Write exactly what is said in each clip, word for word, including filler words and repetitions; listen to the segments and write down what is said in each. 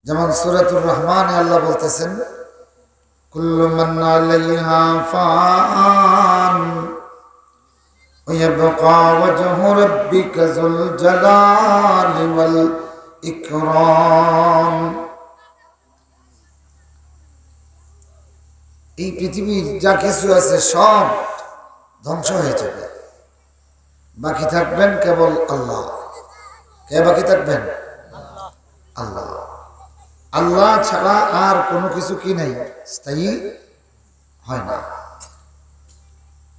যেমন সূরাতুর রহমানে আল্লাহ বলতেছেন, "কুল্লু মান আলাইহা ফান ওয়া ইয়াবকা ওয়াজহু রাব্বিকা যুল জালালি ওয়াল ইকরাম।" এই পৃথিবীর যা কিছু আছে সব ধ্বংস হয়ে যাবে, বাকি থাকবেন কেবল আল্লাহ। কে বাকি থাকবেন? আল্লাহ। আল্লাহ ছাড়া আর কোনো কিছু কি নাই, স্থায়ী হয় না।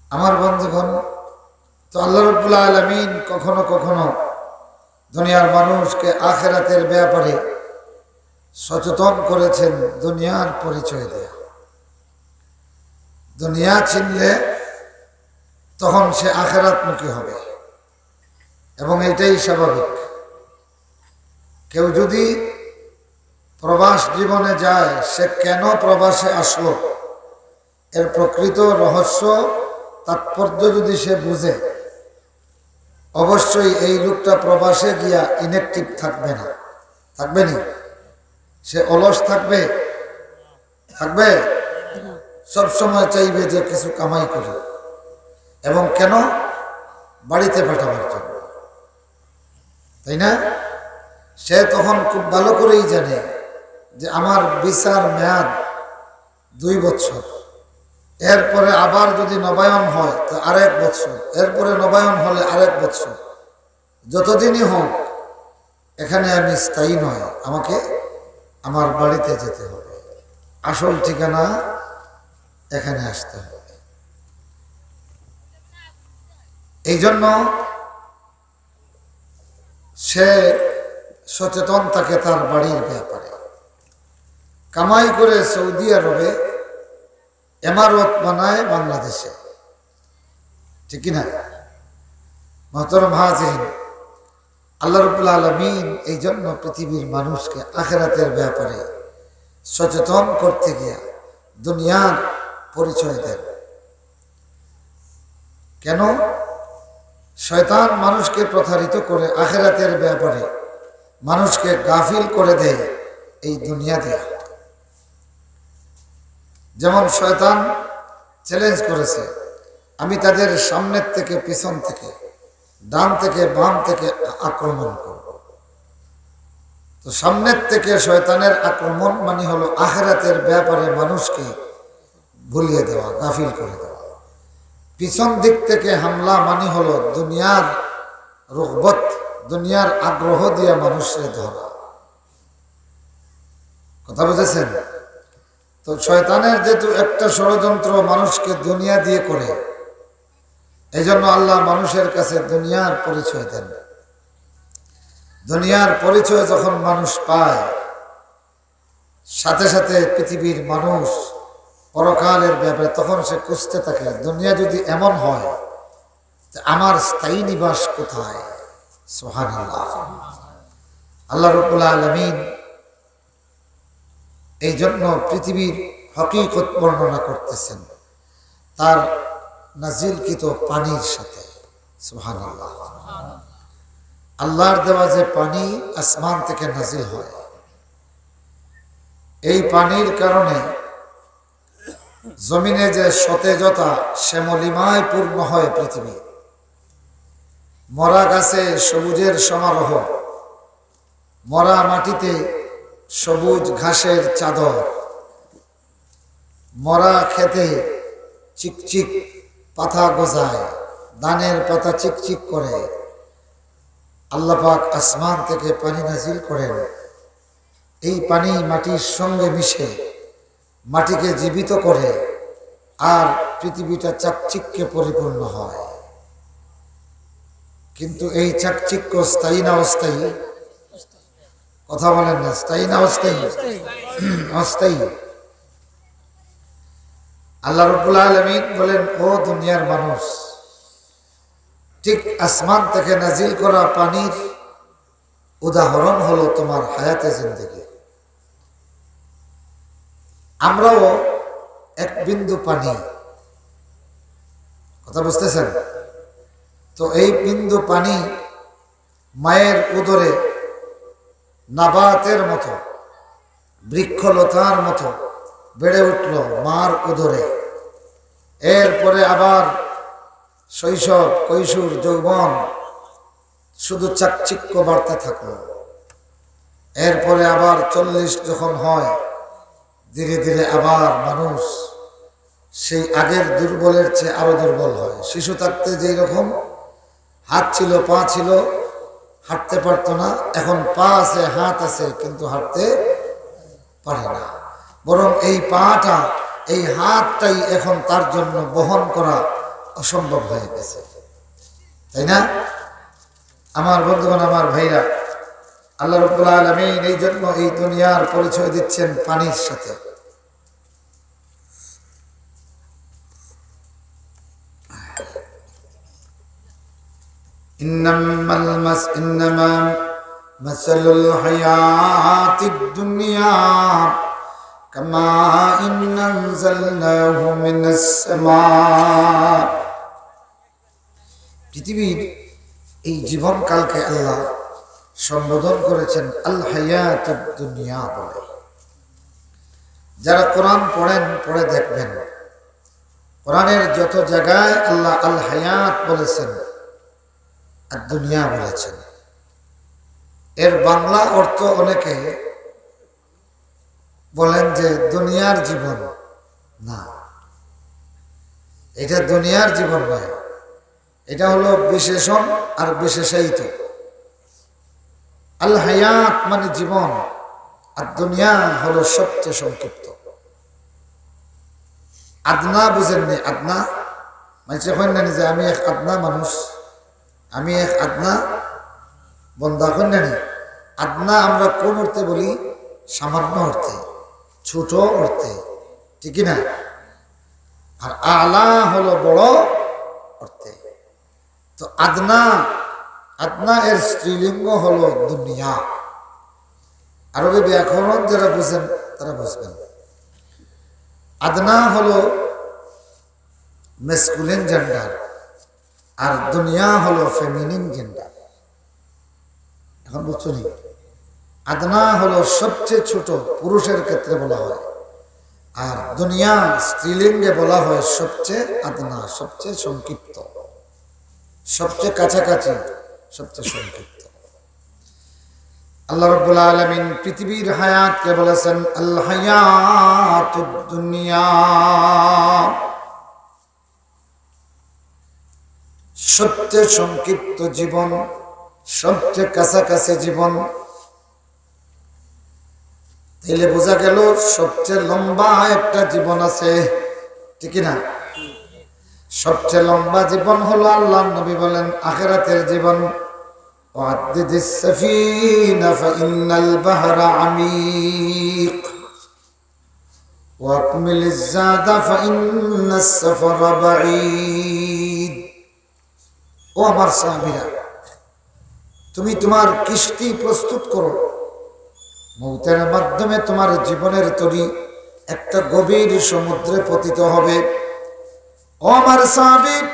আমার বন্ধুগণ, তো আল্লাহ রাব্বুল আলামিন কখনো কখনো দুনিয়ার মানুষকে আখেরাতের ব্যাপারে সচেতন করেছেন দুনিয়ার পরিচয় দেয়া। দুনিয়া চিনলে তখন সে আখেরাতমুখী হবে, এবং এটাই স্বাভাবিক। কেউ যদি প্রবাস জীবনে যায়, সে কেন প্রবাসে আসলো, এর প্রকৃত রহস্য, তাৎপর্য যদি সে বুঝে, অবশ্যই এই লোকটা প্রবাসে গিয়া ইনঅ্যাক্টিভ থাকবে না। থাকবে নি? সে অলস থাকবে? থাকবে? সবসময় চাইবে যে কিছু কামাই করি। এবং কেন? বাড়িতে পাঠাবার জন্য, তাই না? সে তখন খুব ভালো করেই জানে যে আমার ভিসার মেয়াদ দুই বছর, এরপরে আবার যদি নবায়ন হয় তো আরেক বছর, এরপরে নবায়ন হলে আরেক বছর। যতদিনই হোক, এখানে আমি স্থায়ী নয়, আমাকে আমার বাড়িতে যেতে হবে, আসল ঠিকানা এখানে আসতে হবে। এই জন্য সে সচেতন থাকে তার বাড়ির ব্যাপারে। কামাই করে সৌদি আরবে, ইমারত বানায় বাংলাদেশে, ঠিক কি না? মহতরম হাজিরিন, আল্লাহ রাব্বুল আলামিন এই জন্য পৃথিবীর মানুষকে আখেরাতের ব্যাপারে সচেতন করতে গিয়া দুনিয়ার পরিচয় দেন। কেন? শয়তান মানুষকে প্রতারিত করে আখেরাতের ব্যাপারে, মানুষকে গাফিল করে দেয় এই দুনিয়া দিয়া। যেমন শয়তান চ্যালেঞ্জ করেছে, "আমি তাদের সামনের থেকে, পিছন থেকে, ডান থেকে, বাম থেকে আক্রমণ করব।" তো সামনের থেকে শয়তানের আক্রমণ মানে হলো আখেরাতের ব্যাপারে মানুষকে ভুলিয়ে দেওয়া, গাফিল করে দেওয়া। পিছন দিক থেকে হামলা মানে হলো দুনিয়ার রগবত, দুনিয়ার আগ্রহ দিয়া মানুষরে ধরা। কথা বুঝেছেন? তো শয়তানের যেহেতু একটা ষড়যন্ত্র মানুষকে দুনিয়া দিয়ে করে, এই জন্য আল্লাহ মানুষের কাছে দুনিয়ার পরিচয় দেন। দুনিয়ার পরিচয় যখন মানুষ পায়, সাথে সাথে পৃথিবীর মানুষ পরকালের ব্যাপারে তখন সে খুঁজতে থাকে, দুনিয়া যদি এমন হয়, তা আমার স্থায়ী নিবাস কোথায়? সুবহানাল্লাহ। আল্লাহ রাব্বুল আলামিন এই জন্য পৃথিবীর হকিকত বর্ণনা করতেছেন তার নাজিলকৃত পানির সাথে। সুবহানাল্লাহ। আল্লাহর দেওয়া যে পানি আসমান থেকে নাজিল হয়, এই পানির কারণে জমিনে যে সতেজতা, শ্যামলিমায় পূর্ণ হয় পৃথিবী। মরা গাছে সবুজের সমারোহ, মরা মাটিতে সবুজ ঘাসের চাদর, মরা খেতে চিকচিক পাতা গজায়, ধানের পাতা চিকচিক করে। আল্লাহ পাক আসমান থেকে পানি নাজিল করেন, এই পানি মাটির সঙ্গে মিশে মাটিকে জীবিত করে আর পৃথিবীটা চাকচিক্যে পরিপূর্ণ হয়। কিন্তু এই চাকচিক্য স্থায়ী না অস্থায়ী? কথা বলেন না, স্থায়ী না অস্থায়ী? অস্থায়ী। আল্লাহ রাব্বুল আলামিন বলেন, "ও দুনিয়ার মানুষ, ঠিক আসমান থেকে নাজিল করা পানির উদাহরণ হলো তোমার হায়াতে জিন্দেগি।" আমরাও এক বিন্দু পানি, কথা বুঝতেছেন? তো এই বিন্দু পানি মায়ের উদরে নাবাতের মতো, বৃক্ষলতার মতো বেড়ে উঠল মার উদরে। এরপরে আবার শৈশব, কৈশোর, যৌবন, শুধু চাকচিক্য বাড়তে থাকলো। এরপরে আবার চল্লিশ যখন হয়, ধীরে ধীরে আবার মানুষ সেই আগের দুর্বলের চেয়ে আরো দুর্বল হয়। শিশু থাকতে যেই রকম হাত ছিল, পা ছিল, হাঁটতে পারতো না, এখন পা আছে, হাত আছে, কিন্তু হাঁটতে পারে না। বরং এই পাটা, এই হাতটাই এখন তার জন্য বহন করা অসম্ভব হয়ে গেছে, তাই না? আমার বন্ধুগণ, আমার ভাইরা, আল্লাহ রাব্বুল আলামিন এই জন্য এই দুনিয়ার পরিচয় দিচ্ছেন পানির সাথে। إنما المس إنما مثل الحياة الدنيا كماء أنزلناه من السماء. পৃথিবীর এই জীবনকালকে আল্লাহ সম্বোধন করেছেন আল হায়াতুদ দুনিয়া বলে। যারা কোরআন পড়েন, পড়ে দেখবেন, কোরআনের যত জায়গায় আল্লাহ আল হায়াত বলেছেন আর দুনিয়া বলেছেন, এর বাংলা অর্থ অনেকে বলেন যে দুনিয়ার জীবন। না, এটা দুনিয়ার জীবন নয়, এটা হলো বিশেষণ আর বিশেষায়িত। আল হায়াত মানে জীবন, আর দুনিয়া হলো সবচেয়ে সংক্ষিপ্ত। আদনা বুঝেননি? আদনা, মানুষে কইন না নি যে আমি এক আদনা মানুষ, আমি এক আদনা বন্দা, কইন না নি? আদনা আমরা কোন অর্থে বলি? সামান্য অর্থে, ছোট অর্থে, ঠিক কি না? আর আলা হলো বড় অর্থে। তো আদনা, আদনা এর স্ত্রীলিঙ্গ হলো দুনিয়া। আরবি ব্যাকরণ যারা বুঝেন, তারা বুঝবেন। আদনা হলো ম্যাসকুলিন জেন্ডার, আর দুনিয়া হলো ফেমিনিন জেন্ডার। এখন বুঝছো নি? আদনা হলো সবচেয়ে ছোট, পুরুষের ক্ষেত্রে বলা হয়, আর দুনিয়া স্ত্রীলিঙ্গে বলা হয় সবচেয়ে আদনা, সবচেয়ে সংক্ষিপ্ত, সবচেয়ে কাছাকাছি, সবচেয়ে সংক্ষিপ্ত। আল্লাহ রাব্বুল আলামিন পৃথিবীর হায়াতকে বলেছেন আল হায়াতুদ দুনিয়া, সবচেয়ে সংক্ষিপ্ত জীবন, সবচেয়ে কাছাকাছি জীবন। তাইলে বোঝা গেল সবচেয়ে লম্বা একটা জীবন আছে, ঠিক কি না? সবচেয়ে লম্বা জীবন হলো, আল্লাহর নবী বলেন, আখেরাতের জীবন। وعدد السفينة فإن البحر عميق وأكمل الزاد فإن السفر بعيد. ও আমার সাহাবীরা, তুমি তোমার কিস্তি প্রস্তুত করো, মৌতের মাধ্যমে তোমার জীবনের তরি একটা গভীর সমুদ্রে পতিত হবে। ও আমার সাহাবী,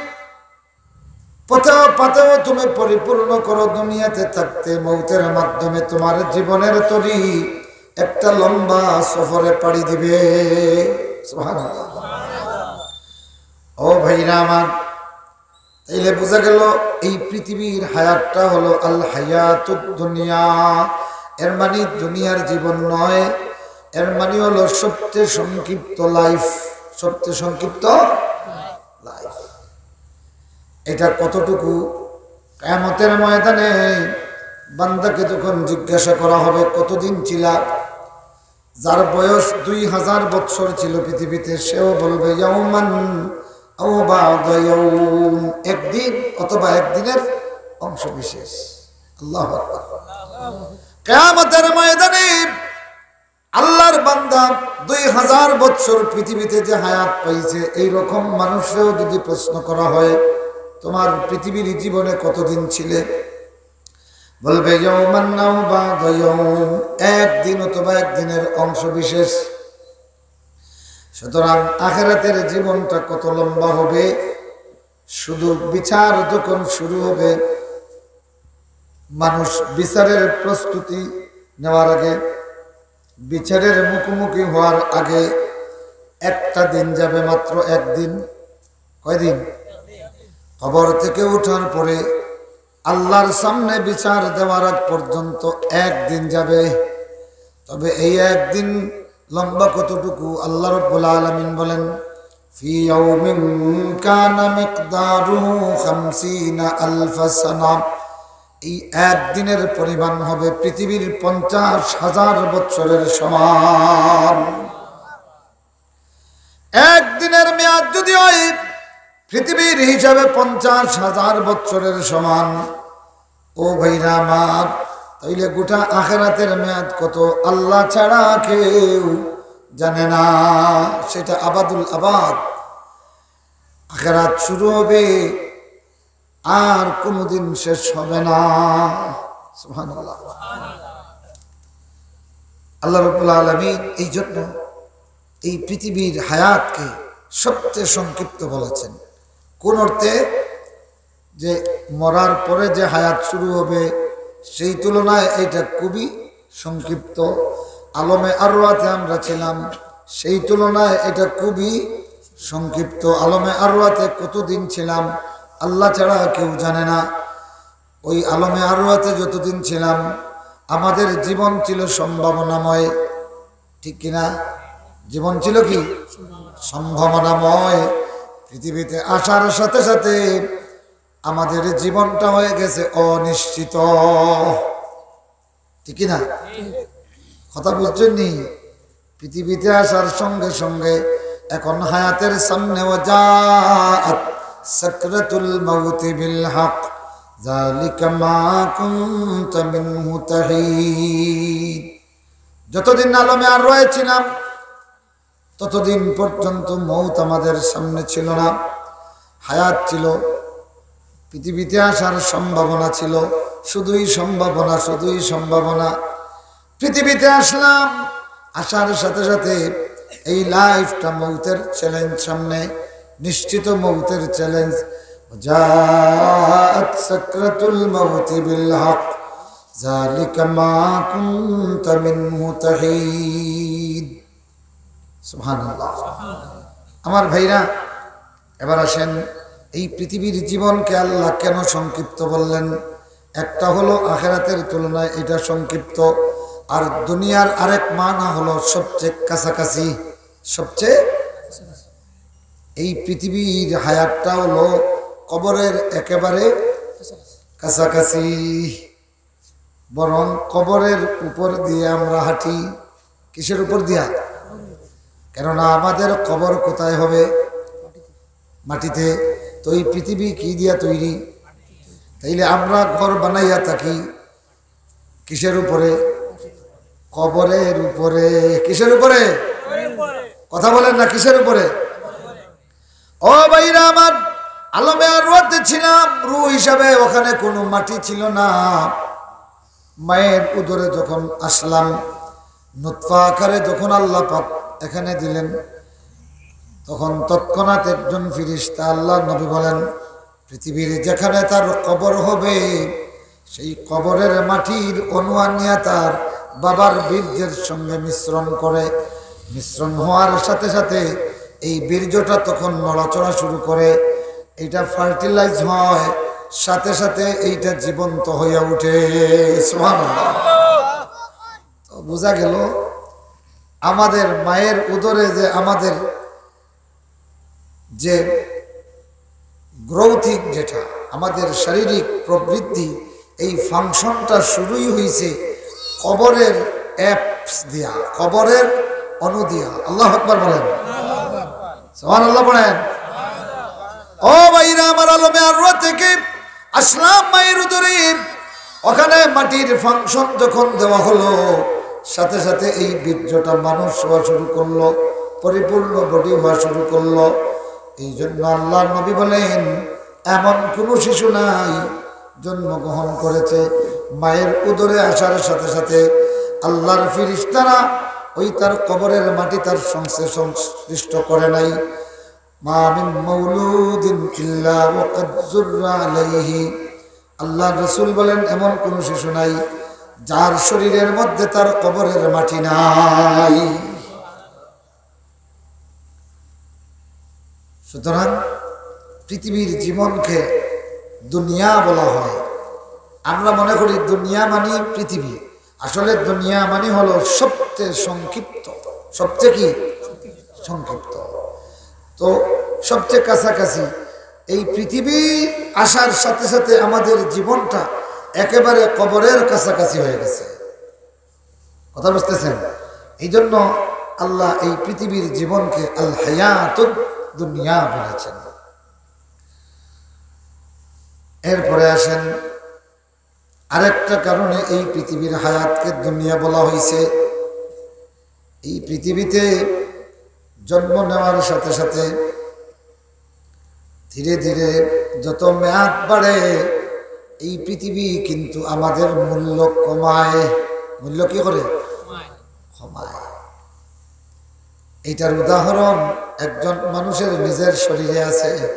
পথেও পাথেও তুমি পরিপূর্ণ করো, দুনিয়াতে থাকতে মৌতের মাধ্যমে তোমার জীবনের তরি একটা লম্বা সফরে পাড়ি দিবে। সুবহানাল্লাহ। ও ভাইরা আমার, তাইলে বোঝা গেল এই পৃথিবীর হায়াতটা হলো আল হায়াতুদ দুনিয়া। এর মানে দুনিয়ার জীবন নয়, এর মানে হলো সবচেয়ে সংক্ষিপ্ত লাইফ, সবচেয়ে সংক্ষিপ্ত লাইফ। এটা কতটুকু? কিয়ামতের ময়দানে বান্দাকে যখন জিজ্ঞাসা করা হবে, "কতদিন ছিলা?" যার বয়স দুই হাজার বৎসর ছিল পৃথিবীতে, সেও বলবে, "ইয়াউমান আও বা'দা ইয়াউম", একদিন অথবা একদিনের অংশ বিশেষ। আল্লাহু আকবার। কিয়ামতের ময়দানে আল্লাহর বান্দা দুই হাজার বৎসর পৃথিবীতে যে হায়াত পাইছে, এই রকম মানুষরেও যদি প্রশ্ন করা হয়, "তোমার পৃথিবীর জীবনে কতদিন ছিলে?" বলবে, "ইয়াউমান আও বা'দা ইয়াউম", একদিন অথবা একদিনের অংশ বিশেষ। সুতরাং আখেরাতের জীবনটা কত লম্বা হবে, শুধু বিচার যখন শুরু হবে, মানুষ বিচারের প্রস্তুতি নেওয়ার আগে, বিচারের মুখোমুখি হওয়ার আগে একটা দিন যাবে, মাত্র একদিন। কয়দিন? কবর থেকে উঠার পরে আল্লাহর সামনে বিচার দেওয়ার আগ পর্যন্ত একদিন যাবে। তবে এই একদিন লম্বা কতটুকু? আল্লাহ রাব্বুল আলামিন বলেন, "ফি ইয়াউমিন কানা মিকদারুহু খামসিনা আলফা সানা।" এই একদিনের পরিমাণ হবে পৃথিবীর পঞ্চাশ হাজার বছরের সমান। একদিনের মেয়াদ যদি হয় পৃথিবীর হিসাবে পঞ্চাশ হাজার বছরের সমান, ও ভাইরা আমার, তাইলে গোটা আখেরাতের মেয়াদ কত আল্লাহ ছাড়া কেউ জানে না। সেটা আবাদুল আবাদ। আখেরাত শুরু হবে, আর কোনোদিন শেষ হবে না। সুবহানাল্লাহ। আল্লাহ রাব্বুল আলামিন এই জন্য এই পৃথিবীর হায়াতকে সবচেয়ে সংক্ষিপ্ত বলেছেন। কোন অর্থে? যে মরার পরে যে হায়াত শুরু হবে, সেই তুলনায় এটা খুবই সংক্ষিপ্ত। আলমে আরওয়াতে আমরা ছিলাম, সেই তুলনায় এটা খুবই সংক্ষিপ্ত। আলমে আরওয়াতে কতদিন ছিলাম, আল্লাহ ছাড়া কেউ জানে না। ওই আলমে আরওয়াতে যতদিন ছিলাম, আমাদের জীবন ছিল সম্ভাবনাময়, ঠিক কিনা? জীবন ছিল কি? সম্ভাবনাময়। পৃথিবীতে আসার সাথে সাথে আমাদের জীবনটা হয়ে গেছে অনিশ্চিত, ঠিক কিনা? কথা বুঝছেন নি? পৃথিবীতে আসার সঙ্গে সঙ্গে এখন হায়াতের সামনে, "ওয়া জাআত সাকরাতুল মাউতি বিল হক, যালিকা মা কুনতা মিনহু তাহিদ।" যতদিন আলমে আরওয়ায় ছিলাম, ততদিন পর্যন্ত মউত আমাদের সামনে ছিল না, হায়াত ছিল, পৃথিবীতে আসার সম্ভাবনা ছিল, শুধুই সম্ভাবনা, শুধুই সম্ভাবনা। পৃথিবীতে আসলাম, আসার সাথে সাথে এই লাইফটা মউতের চ্যালেঞ্জ সামনে, নিশ্চিত মউতের চ্যালেঞ্জ। জাআত সাকরাতুল মাউতি বিল হক, যালিকা মা কুনতা মিনহু তাহিদ। সুবহানাল্লাহ। আমার ভাইরা, এবার আসেন, এই পৃথিবীর জীবনকে আল্লাহ কেন সংক্ষিপ্ত বললেন? একটা হলো আখেরাতের তুলনায় এটা সংক্ষিপ্ত, আর দুনিয়ার আরেক মানা হলো সবচেয়ে কাছাকাছি। সবচেয়ে, এই পৃথিবীর হায়াতটা হলো কবরের একেবারে কাছাকাছি। বরং কবরের উপর দিয়ে আমরা হাঁটি। কিসের উপর দিয়া? কেননা আমাদের কবর কোথায় হবে? মাটিতে। তো এই পৃথিবী কি দিয়া তৈরি? তাইলে আমরা ঘর বানাইয়া থাকি কিসের উপরে? কবরের উপরে। কিসের উপরে? কথা বলেন না, কিসের উপরে? ও ভাইরা আমার, আলমে আরওয়াতে ছিলাম, রূহ হিসাবে ওখানে কোনো মাটি ছিল না। মায়ের উদরে যখন আসলাম, নুতফা আকারে যখন আল্লাহ পাক এখানে দিলেন, তখন তৎক্ষণাৎ একজন ফিরিস্তা, আল্লাহর নবী বলেন, পৃথিবীর যেখানে তার কবর হবে, সেই কবরের মাটির অণু আনিয়া তার বাবার বীর্যের সঙ্গে মিশ্রণ করে, মিশ্রণ হওয়ার সাথে সাথে এই বীর্যটা তখন নড়াচড়া শুরু করে, এটা ফার্টিলাইজ হয়, সাথে সাথে এইটা জীবন্ত হইয়া উঠে। সুবহানাল্লাহ। তো বোঝা গেল, আমাদের মায়ের উদরে যে আমাদের যে গ্রোথিং, যেটা আমাদের শারীরিক প্রবৃদ্ধি, এই ফাংশনটা শুরুই হইছে কবরের অ্যাপস দিয়া, কবরের অণু দিয়া। আল্লাহু আকবার বলেন, সুবহানাল্লাহ বলেন। ও ভাইরা আমার, আলমে আরওয়া থেকে আসলাম মায়ের উদরে, ওখানে মাটির ফাংশন যখন দেওয়া হলো, সাথে সাথে এই বীর্যটা মানুষ হওয়া শুরু করলো, পরিপূর্ণ বডি হওয়া শুরু করলো। এই জন্য আল্লাহর নবী বলেন, এমন কোনো শিশু নাই জন্মগ্রহণ করেছে, মায়ের উদরে আসার সাথে সাথে আল্লাহর ফিরিস্তারা ওই তার কবরের মাটি তার সঙ্গে সংশ্লিষ্ট করে নাই। মা মিন মাউলুদিন ইল্লা ওয়া কাদ জুররা আলাইহি। আল্লাহর রাসূল বলেন, এমন কোন শিশু নাই যার শরীরের মধ্যে তার কবরের মাটি নাই। সুতরাং পৃথিবীর জীবনকে দুনিয়া বলা হয়। আমরা মনে করি দুনিয়া মানে পৃথিবী, আসলে দুনিয়া মানে হলো সবচেয়ে সংক্ষিপ্ত, সবচেয়ে কি? সংক্ষিপ্ত। তো সবচেয়ে কাছাকাছি। এই পৃথিবী আসার সাথে সাথে আমাদের জীবনটা একেবারে কবরের কাছাকাছি হয়ে গেছে। কথা বুঝতেছেন? এই জন্য আল্লাহ এই পৃথিবীর জীবনকে আল হায়াতুদ দুনিয়া বলেছেন। এরপরে আসেন আরেকটা কারণে এই পৃথিবীর হায়াতকে দুনিয়া বলা হয়েছে। এই পৃথিবীতে জন্ম নেওয়ার সাথে সাথে ধীরে ধীরে যত মেয়াদ বাড়ে, এই পৃথিবী কিন্তু আমাদের মূল্য কমায়। মূল্য কি করে? কমায়। এটার উদাহরণ একজন মানুষের নিজের শরীরে আছে।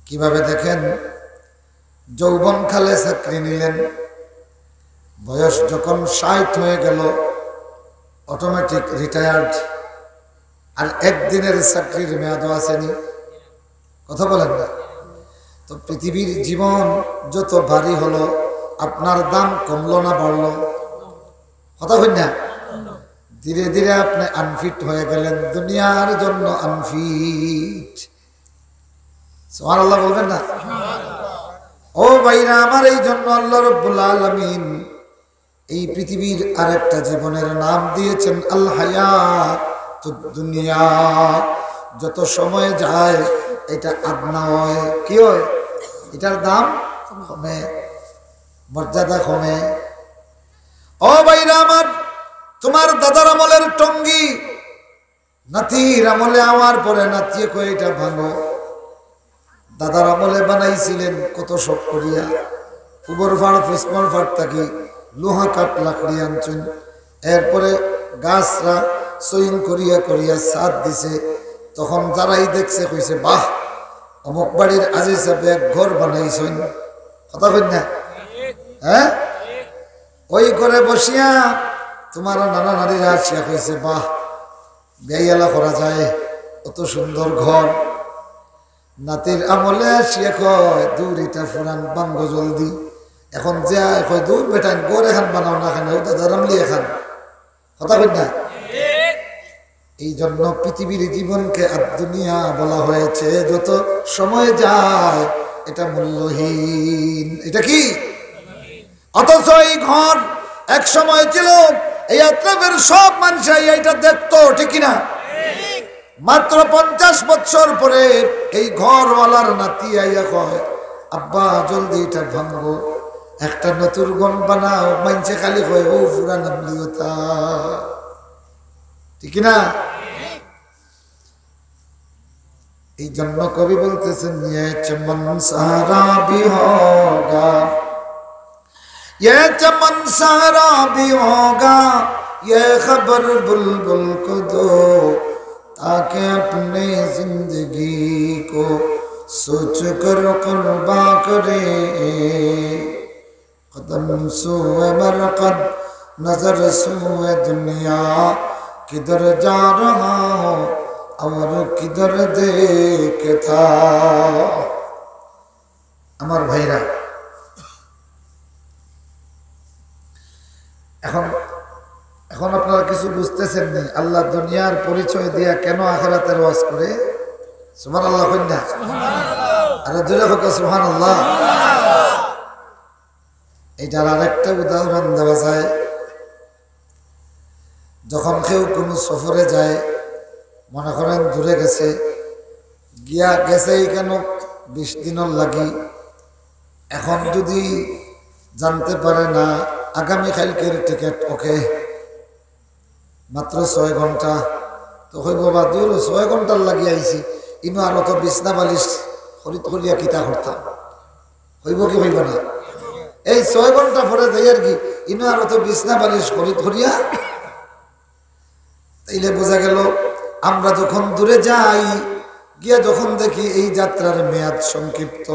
কিভাবে দেখেন, যৌবনকালে চাকরি নিলেন, বয়স যখন ষাট হয়ে গেল, অটোমেটিক রিটায়ার্ড। আর একদিনের চাকরির মেয়াদও আসেনি। কথা বলেন না? তো পৃথিবীর জীবন যত ভারী হলো, আপনার দাম কমলো না বাড়লো? কথা কই না? ধীরে ধীরে আপনি আনফিট হয়ে গেলেন, দুনিয়ার জন্য আনফিট। সুবহানাল্লাহ বলবেন না? ও ভাইরা আমার, এই জন্য আল্লাহ রব্বুল আলামিন এই পৃথিবীর আরেকটা জীবনের নাম দিয়েছেন আল হায়াতুদ দুনিয়া। যত সময় যায়, এটা আদনা হয়, কি হয়? এটার দাম কমে, মর্যাদা কমে। ও ভাইরা আমার, তোমার দাদার আমলের টঙ্গি নাতির আমলে আওয়ার পরে নাতিয়ে কয়, "এটা ভাঙো।" দাদার আমলে বানাইছিলেন কত শখ করিয়া, উবর ফাড়, পশ্চিমর ফাড় থাকি লোহা কাঠ লাকড়ি আনছেন, এরপরে গাছরা সইন করিয়া করিয়া ছাদ দিছে। তখন যারাই দেখছে কইছে, "বাহ, অমুক বাড়ির আজি সাহেব এক ঘর বানাইছেন।" কথা কই না? হ্যাঁ, ওই ঘরে বসিয়া তোমার নানা নানিরা আসিয়া কইছে, "বাহ, বিয়াইয়ালা করা যায়, অত সুন্দর ঘর।" নাতির আমলে আসিয়া কয়, "দূর, এটা পুরান, ভাঙ্গো জলদি।" এখন যে আয় কয়, "দূর বেটাইন, ঘর এখান বানাও না কেন, ও দাদার আমলি এখান।" কথা কই না? এই জন্য পৃথিবীর জীবনকে আর দুনিয়া বলা হয়েছে। যত সময় যায়, এটা মূল্যহীন। এটা কি? অথচ এই ঘর এক সময় ছিল, এই আত্রাফের সব মানুষ এইটা দেখতো, ঠিক কি না? মাত্র পঞ্চাশ বছর পরে এই ঘরওয়ালার নাতি আইয়া কয়, "আব্বা, জলদি এটা ভাঙ্গো, একটা নতুন ঘর বানাও।" মানষে খালি কয়, "ও পুরান আমলি ওটা।" ঠিক কি না? এই জন্য কবি বলতেছেন, "ये चमन सारा भी होगा, ये चमन सारा भी होगा, ये खबर बुलबुल को दो, ताकि अपनी जिंदगी को सोच कर कुर्बान करे।" قدم سوئے مرقد، نظر سوئے دنیا، کدھر جا رہا ہوں اور کدھر دیکھ تھا। আমার ভাইরা, এখন, এখন আপনারা কিছু বুঝতেছেন নি, আল্লাহ দুনিয়ার পরিচয় দিয়া কেন আখেরাতের ওয়াজ করে? সুবহানাল্লাহ কইন না? আরে জোরে হোক সুবহানাল্লাহ। এটার আরেকটা উদাহরণ দেওয়া যায়। যখন কেউ কোনো সফরে যায়, মনে করেন দূরে গেছে, গিয়া গেছে এখানে বিশ দিনের লাগি, এখন যদি জানতে পারে না আগামী কালকের টিকিট ওকে, মাত্র ছয় ঘন্টা, তো কইব, "বা দূর, ছয় ঘন্টার লাগি আইছি, ইনো আর অত বিছনা বালিশ খরিদ করিয়া কিতা করতাম?" কইব কি কইব না? এই ছয় ঘন্টা পরে যাই আর কি, ইনো আর অত বিছনা বালিশ খরিদ করিয়া। তাইলে বোঝা গেল, আমরা যখন দূরে যাই, গিয়া যখন দেখি এই যাত্রার মেয়াদ সংক্ষিপ্ত,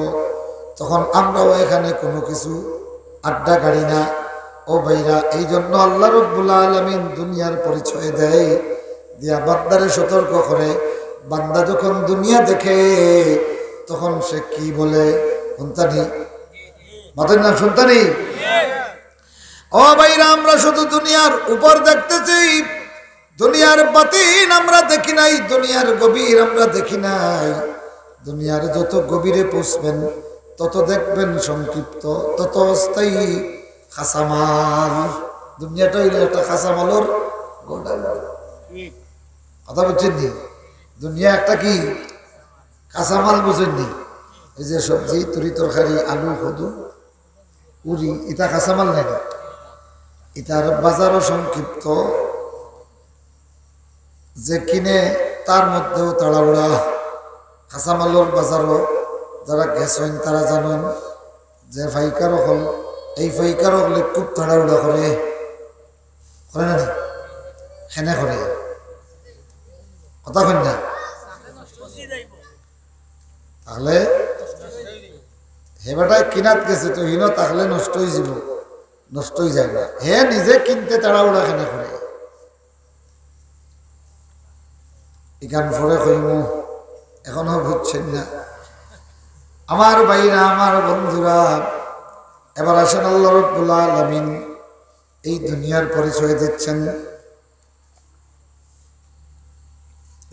তখন আমরাও এখানে কোনো কিছু আড্ডা গাড়ি না। ও ভাইরা, এই জন্য আল্লাহ রব্বুল আলামিন দুনিয়ার পরিচয় দেয়, দিয়া বান্দারে সতর্ক করে। বান্দা যখন দুনিয়া দেখে, তখন সে কি বলে? হুনতানি? মাতেন না, হুনতানি? ও ভাইরা, আমরা শুধু দুনিয়ার উপর দেখতেছি, দুনিয়ার বাতিন আমরা দেখি নাই, দুনিয়ার গভীর আমরা দেখি নাই। দুনিয়ার যত গভীরে পৌঁছবেন, তত দেখবেন সংক্ষিপ্ত, তত অস্থায়ী কাঁচামাল। দুনিয়াটা হইল একটা কাঁচামালর গোডাউন। কথা বুঝছেন নি? দুনিয়া একটা কি? কাঁচামাল বুঝেন নি? এই যে সবজি, তরি তরকারি, আলু, কদু, উরি, ইটা কাঁচামাল নায় নি? ইটার বাজারও সংক্ষিপ্ত। যে কিনে, তার মধ্যেও তাড়াহুড়া। কাঁচামালর বাজারও যারা গেছইন, তারা জানইন যে পাইকার অকল, এই পাইকার অকলে খুব তাড়াহুড়া করে, করে না নি? কেনে করে? কথা কইন না। তাহলে হে বেটায় কিনাত গেছে, তো হিনো তাহলে নষ্ট হয়ে যাব, নষ্ট হয়ে যায় না। হে নিজে কিনতে তাড়াহুড়া কেনে করে? ইখান পরে কইমু, এখনো বুঝছেন না। আমার ভাইরা, আমার বন্ধুরা, এবার আসেন আল্লাহ রব্বুল আলামিন এই দুনিয়ার পরিচয় দিচ্ছেন।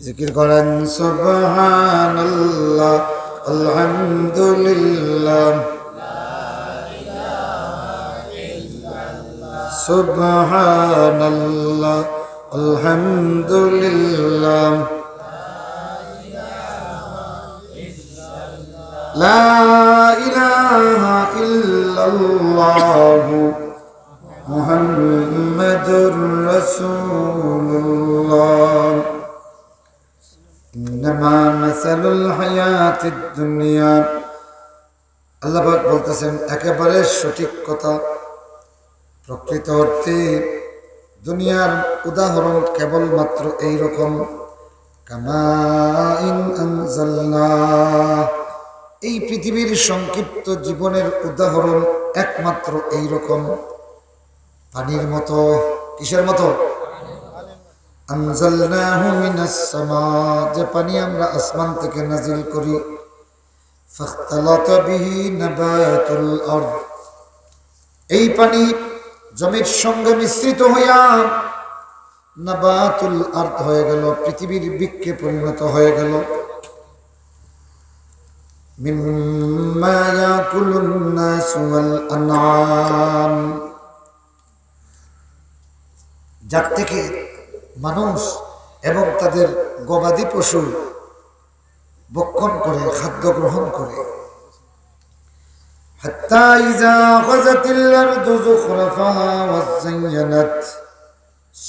জিকির করেন, সুবহানাল্লাহ, আলহামদুলিল্লাহ, সুবহানাল্লাহ, আলহামদুলিল্লাহ, লা ইলাহা ইল্লাল্লাহু মুহাম্মাদুর রাসূলুল্লাহ। ইন্নামা মাসালুল হায়াতিদ দুনিয়া। আল্লাহ পাক বলতেছেন একেবারে সঠিক কথা, প্রকৃত অর্থে দুনিয়ার উদাহরণ কেবলমাত্র এই রকম, কামাইন আনজালনা, এই পৃথিবীর সংক্ষিপ্ত জীবনের উদাহরণ একমাত্র এই রকম পানির মতো। কিসের মতো? আনজালনাহু মিনাস সামা, যে পানি আমরা আসমান থেকে নাজিল করি। ফাখতালাতা বিহি নাবাতুল আরদ, এই পানি জমির সঙ্গে মিশ্রিত হইয়া নাবাতুল আরদ হয়ে গেল, পৃথিবীর বৃক্ষে পরিণত হয়ে গেল। মিম্মা ইয়াকুলুন নাসু ওয়াল আনআম, যার থেকে মানুষ এবং তাদের গবাদি পশু ভক্ষণ করে, খাদ্য গ্রহণ করে। হাত্তা ইযা আখাযাতিল আরদু যুখরাফাহা ওয়া যায়্যানাত,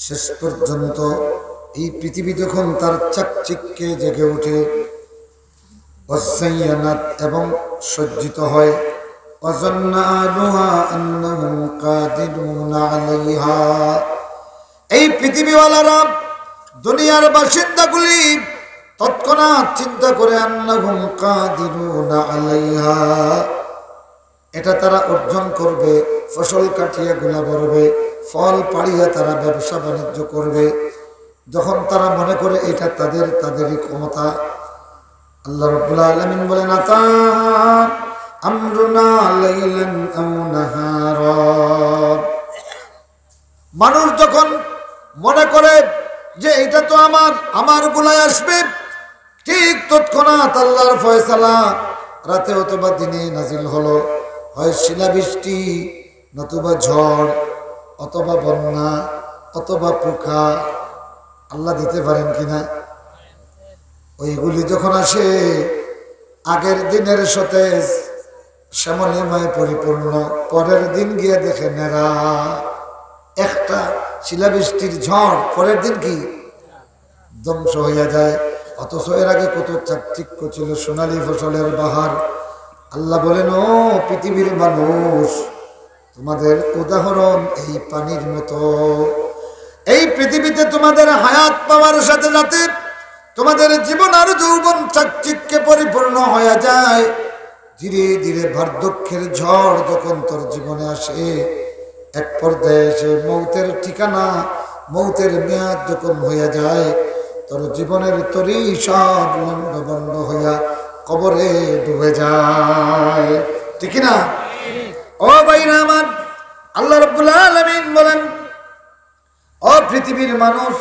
শেষ পর্যন্ত এই পৃথিবী যখন তার চাকচিক্যে জেগে ওঠে, ওয়া যায়্যানাত, এবং সজ্জিত হয়, ওয়া যান্না আহলুহা আন্নাহুম কাদিরুনা আলাইহা, এই পৃথিবীওয়ালারা, দুনিয়ার বাসিন্দাগুলি তৎক্ষণাৎ চিন্তা করে, আন্নাহুম কাদিরুনা আলাইহা, এটা তারা অর্জন করবে, ফসল কাটিয়া গুলা ভরবে, ফল পাড়িয়া তারা ব্যবসা বাণিজ্য করবে। যখন তারা মনে করে এটা তাদের, তাদেরই ক্ষমতা, আল্লাহ রাব্বুল আলামিন বলেন, আতা আমরুনা লাইলান আও নাহারা। মানুষ যখন মনে করে যে এটা তো আমার, আমার গুলায় আসবে, ঠিক তৎক্ষণাৎ আল্লাহর ফয়সালা রাতে অথবা দিনে নাজিল হলো, হয় শিলাবৃষ্টি, নতুবা ঝড়, অথবা বন্যা, অথবা পোকা। আল্লাহ দিতে পারেন কিনা? ওইগুলি যখন আসে, আগের দিনের সতেজ শ্যামলিমায় পরিপূর্ণ, পরের দিন গিয়ে দেখে নেড়া। একটা শিলাবৃষ্টির ঝড়, পরের দিন কি? ধ্বংস হইয়া যায়। অথচ এর আগে কত চাকচিক্য ছিল, সোনালী ফসলের বাহার। আল্লাহ বলেন, ও পৃথিবীর মানুষ, তোমাদের উদাহরণ এই পানির মতো। এই পৃথিবীতে তোমাদের হায়াত পাওয়ার সাথে সাথে তোমাদের জীবন আর যৌবন চাকচিক্যে পরিপূর্ণ হয়ে যায়। ধীরে ধীরে বার্ধক্যের ঝড় যখন তোর জীবনে আসে, এক পর্যায়ে এসে মৌতের ঠিকানা, মৌতের মেয়াদ যখন হইয়া যায়, তোর জীবনের তরি সব লণ্ডভণ্ড হইয়া কবরে ডুবে যায়। ঠিক কি না? ও ভাইরা আমার, আল্লাহ রাব্বুল আলামিন বলেন, ও পৃথিবীর মানুষ,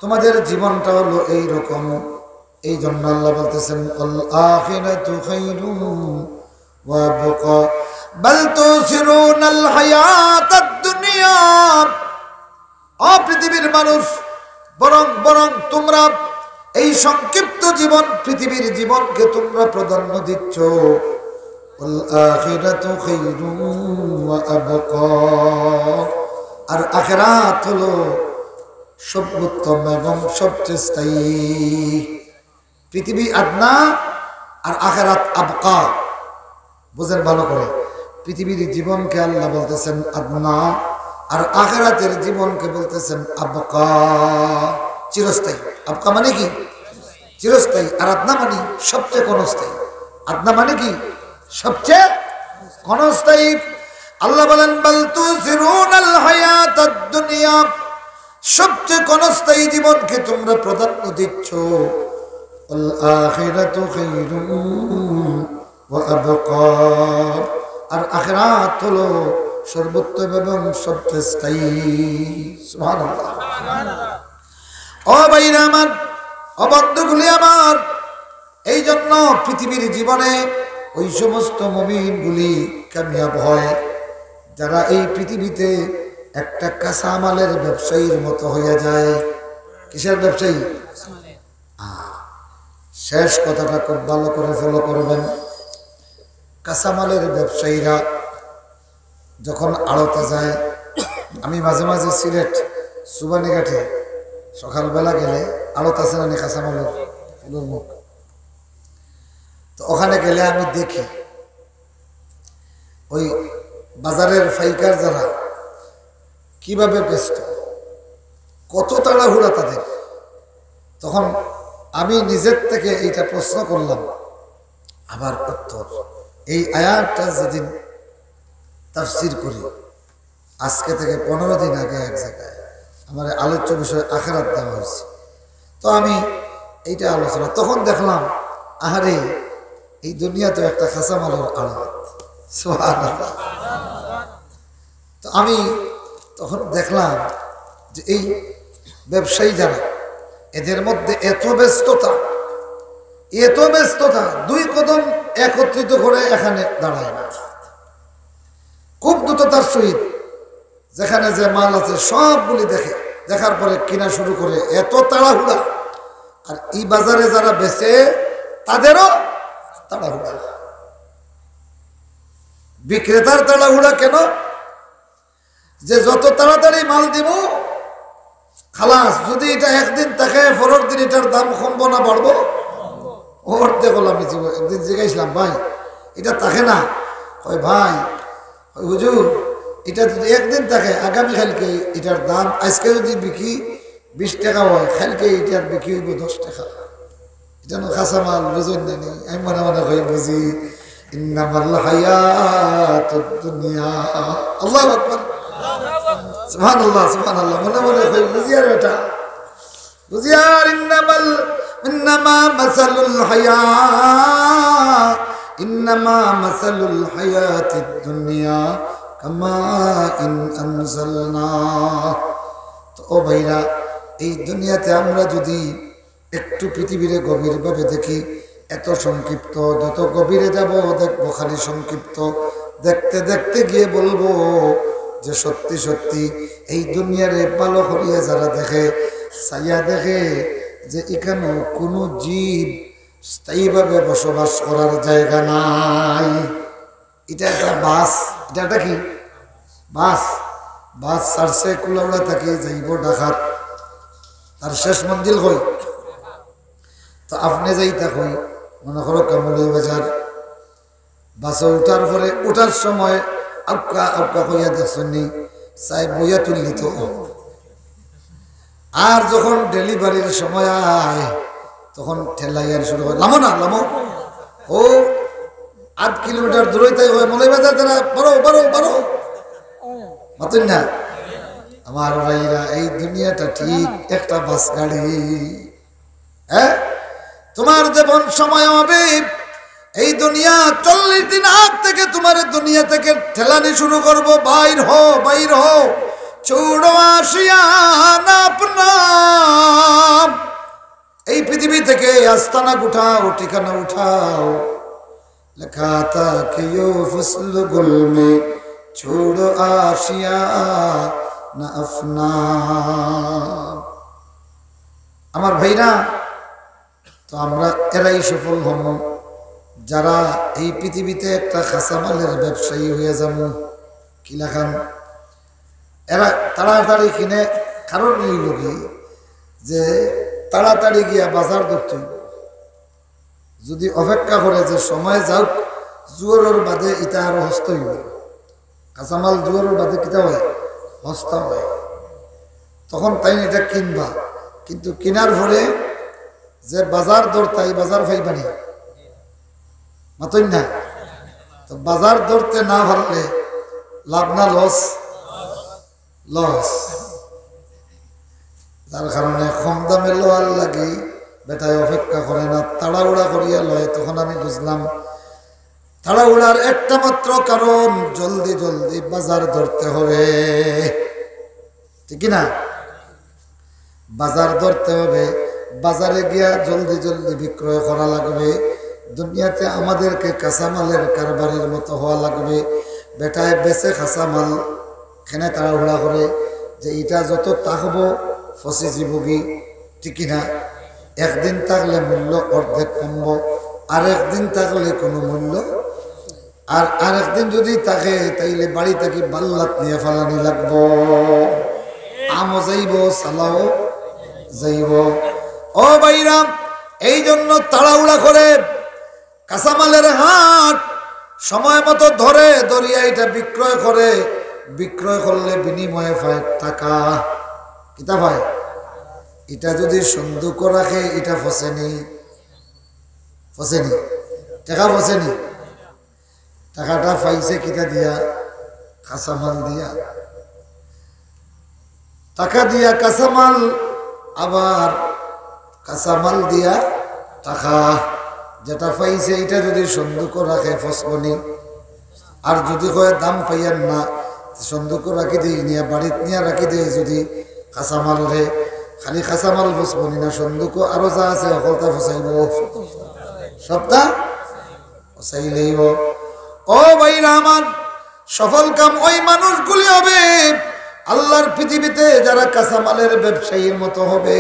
তোমাদের জীবনটা হলো এই রকম। এই জন্য আল্লাহ বলতেছেন, "ওয়াল আখিরাতু খায়রুন ওয়া আবকা, বাল তুসিরুনাল হায়াতাদ দুনিয়া।" ও পৃথিবীর মানুষ, বরং, বরং তোমরা এই সংক্ষিপ্ত জীবন, পৃথিবীর জীবনকে তোমরা প্রাধান্য দিচ্ছ। "ওয়াল আখিরাতু খায়রুন ওয়া আবকা।" আর আখেরাত হলো সর্বোত্তম এবং সবচেয়ে স্থায়ী। পৃথিবী আদনা আর আখেরাত আবকা। বুঝেন ভালো করে, পৃথিবীর জীবনকে আল্লাহ বলতেছেন আদনা, আর আখেরাতের জীবনকে বলতেছেন আবকা, চিরস্থায়ী। আবকা মানে কি? চিরস্থায়ী। আর আদনা মানে সবচেয়ে ক্ষণস্থায়ী। আদনা মানে কি? সবচেয়ে ক্ষণস্থায়ী। আল্লাহ বলেন, "বাল তুসিরুনাল হায়াতাদ দুনিয়া।" সবচেয়ে ক্ষণস্থায়ী জীবনকে তোমরা প্রাধান্য দিচ্ছ। "ওয়াল আখিরাতু খায়রুন ওয়া আবকা।" আর আখেরাত হলো সর্বোত্তম এবং সবচেয়ে স্থায়ী। সুবহানাল্লাহ। ও ভাইরা আমার, ও বন্ধুগুলি আমার, এই জন্য পৃথিবীর জীবনে ওই সমস্ত মুমিনগুলি কামিয়াব হয়, যারা এই পৃথিবীতে একটা কাঁচামালের ব্যবসায়ীর মতো হইয়া যায়। কিসের ব্যবসায়ী? আহ, শেষ কথাটা খুব ভালো করে ফলো করবেন। কাঁচামালের ব্যবসায়ীরা যখন আড়তে যায়, আমি মাঝে মাঝে সিলেট সুবানীঘাটে সকালবেলা গেলে আড়ত আছে না নি কাঁচামালের, ফুলর মুখ, তো ওখানে গেলে আমি দেখি ওই বাজারের পাইকার যারা কিভাবে ব্যস্ত, কত তাড়াহুড়া তাদের। তখন আমি নিজের থেকে এইটা প্রশ্ন করলাম, আবার উত্তর, এই আয়াতটা যেদিন তাফসীর করি, আজকে থেকে পনেরো দিন আগে এক জায়গায় আমার আলোচ্য বিষয় আখেরাত দেওয়া হয়েছে। তো আমি এইটা আলোচনা, তখন দেখলাম, আহারে, এই দুনিয়া তো একটা কাঁচামালের আড়ত। সুবহানাল্লাহ। তো আমি তখন দেখলাম যে এই ব্যবসায়ী যারা, এদের মধ্যে এত ব্যস্ততা, এত ব্যস্ততা, দুই কদম একত্রিত করে এখানে দাঁড়ায় না। খুব দ্রুততার সহিত যেখানে যে মাল আছে সবগুলি দেখে, দেখার পরে কিনা শুরু করে। এত তাড়াহুড়া, আর এই বাজারে যারা বেচে তাদেরও তাড়াহুড়া। বিক্রেতার তাড়াহুড়া কেন? যে যত তাড়াতাড়ি মাল দিব, খালাস। যদি এটা একদিন থাকে, পরের দিন এটার দাম কমবো না বাড়বো? অর্ধেক হলাম। একদিন জিজ্ঞাসলাম, "ভাই, এটা থাকে না?" কয়, "ভাই," কয়, "হুজুর, এটা যদি একদিন থাকে, আগামী কালকে এটার দাম, আজকে যদি বিকি বিশ টাকা হয়, কালকে এটার বিকি হইব দশ টাকা।" এটা না কাঁচামাল, বুঝেন না নি? আমি মনে মনে কই, "বুঝি, ইন্নামাল হায়াতুদ দুনিয়া।" আল্লাহু আকবার। সুবহানাল্লাহ, সুবহানাল্লাহ। মনে মনে কই, "বুঝি আর বেটা, বুঝি আর।" ইন্নামাল, ইন্নামা মাসালুল হায়া, ইন্নামা মাসালুল হায়াতিদ দুনিয়া কামা ইন আনজালনা। তো ও ভাইরা, এই দুনিয়াতে আমরা যদি একটু পৃথিবীরে গভীরভাবে দেখি, এত সংক্ষিপ্ত, যত গভীরে যাব দেখবো খালি সংক্ষিপ্ত। দেখতে দেখতে গিয়ে বলবো যে সত্যি সত্যি এই দুনিয়ারে ভালো করিয়া যারা দেখে, চাইয়া দেখে যে এখানো কোনো জীব স্থায়ীভাবে বসবাস করার জায়গা নাই। এটা একটা বাস, এটা একটা কি? বাস। বাস ছাড়ছে কুলাউড়া থাকি, যাইব ঢাকাত। তার শেষ মঞ্জিল কই? তো আপনি যাইতা কই? মনে করো কামলি বাজার। বাসে উঠার পরে, উঠার সময় আউক্কা আউক্কা কইয়া দেখছনি, সাহেব বইয়া তুললি তো। আর যখন ডেলিভারির সময় আয়, তখন ঠেলাইয়ার শুরু হয়, "লামো না, লামো।" ও আধ কিলোমিটার দূরই তাই হয়, মৌলভীবাজার তারা, "বারো, বারো, বারো।" মাতুন না? আমার ভাইরা, এই দুনিয়াটা ঠিক একটা বাস গাড়ি। হ্যাঁ, তোমার যখন সময় হবে, এই দুনিয়া চল্লিশ দিন আগ থেকে তোমার দুনিয়া থেকে ঠেলানি শুরু করবো, "বাইর হো, বাইর হো, ছোড়ো আশিয়ানা আপনা।" এই পৃথিবী থেকে আস্তানা উঠাও, ঠিকানা উঠাও। লেখা থাকে, "ইউ ফসল গুল মে ছোড়ো আশিয়ানা আপনা।" আমার ভাইরা, তো আমরা এরাই সফল হমু, যারা এই পৃথিবীতে একটা কাঁচামালের ব্যবসায়ী হইয়া যামু। কি লাখান? এরা তাড়াতাড়ি কিনে, কারণ এই লোকে যে তাড়াতাড়ি গিয়া বাজার ধরতে হইব। যদি অপেক্ষা করে যে সময় যাউক, জোয়ারর বাদে ইটা আরো হস্তা হইব। কাঁচামাল জোয়ারর বাদে কিতা হয়? হস্তা হয়। তখন তাইন ইটা কিনবা, কিন্তু কিনার পরে যে বাজার ধরতা, ই বাজার পাইবানি? মাতইন না? তো বাজার ধরতে না পারলে লাভ না লস? লস। যার কারণে কম দামে লওয়ার লাগি বেটায় অপেক্ষা করে না, তাড়াহুড়া করিয়া লয়। তখন আমি বুঝলাম, তাড়াহুড়ার একটা মাত্র কারণ, জলদি জলদি বাজার ধরতে হবে, ঠিক কি না? বাজার ধরতে হবে, বাজারে গিয়া জলদি জলদি বিক্রয় করা লাগবে। দুনিয়াতে আমাদেরকে কাঁচামালের কারবারির মতো হওয়া লাগবে। বেটায় বেচে কাঁচামাল, কেনে তাড়াহুড়া করে যে ইটা যত থাকবো, ফসি যিবোগি, ঠিক কি না? একদিন থাকলে মূল্য অর্ধেক কমবো, আর একদিন থাকলে কোনো মূল্য, আর আরেকদিন যদি থাকে, তাইলে বাড়ি থাকি বাল্লাত নিয়া ফালানি লাগবো। আমও যাইবো, চালাও যাইবো। ও ভাইরাম, এই জন্য তাড়াহুড়া করে কাঁচামালের হাট সময় মতো ধরে, ধরিয়া ইটা বিক্রয় করে, বিক্রয় করলে বিনিময়ে পায় টাকা। কিতা পায়? ইটা যদি সন্দুকো রাখে, ইটা ফসেনি, ফসেনি, টাকা ফসেনি। টাকাটা পাইছে কিতা দিয়া? কাঁচামাল দিয়া। টাকা দিয়া কাঁচামাল, আবার কাঁচামাল দিয়া টাকা। যেটা পাইছে, ইটা যদি সন্দুকো রাখে, ফসবনি। আর যদি কয় দাম পাইয়ার না, সন্দুকো রাখি দেই, নিয়া বাড়িত নিয়া রাখি দেই, যদি কাঁচামাল রে, খালি কাঁচামাল ফসবনি না, সন্দুকো আরো যা আছে, হকলতা ফসাইবো। সবটা ফসাইলেইবো। ও ভাইরা আমার, সফল কাম ওই মানুষগুলি হবে, আল্লাহর পৃথিবীতে যারা কাঁচামালের ব্যবসায়ীর মতো হবে।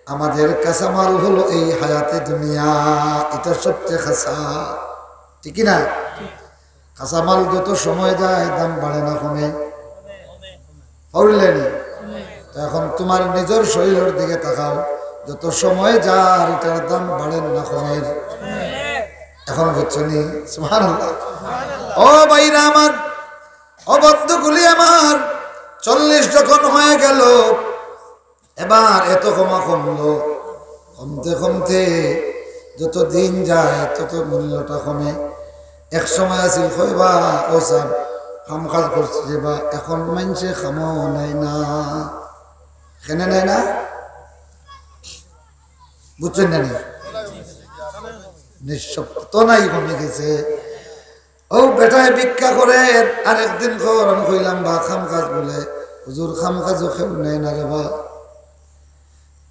আমাদের কাঁচামাল হলো এই হায়াতে দুনিয়া, এটা সবচেয়ে কাঁচা, ঠিক কি না? কাঁচামাল যত সময় যায়, দাম বাড়ে না কমে? পাউরিলায়নি? তো এখন তোমার নিজর শরীলর দিকে তাকাও, যত সময় যার, ইটার দাম বাড়ের না কমের? এখন বুঝছো নি? সুবহানাল্লাহ। ও ভাইরা আমার, ও বন্ধুগুলি আমার, চল্লিশ যখন হয়ে গেল, এবার এত কমা কমলো, কমতে কমতে যত দিন যায়, তত মূল্যটা কমে। এক সময় আছিল, কয় বা, "ও সাব, কাম কাজ করছি রে বা, এখন মানষে কামও নেয় না।" কেনে নেয় না? বুঝছইন না নি? নিঃশব্দ তো নাই, কমে গেছে। ও বেটায় ভিক্ষা করের, আর একদিন কর, আমি কইলাম, "বা, কাম কাজ?" বলে, "হুজুর, কাম কাজও কেউ নেয় না রে বা।"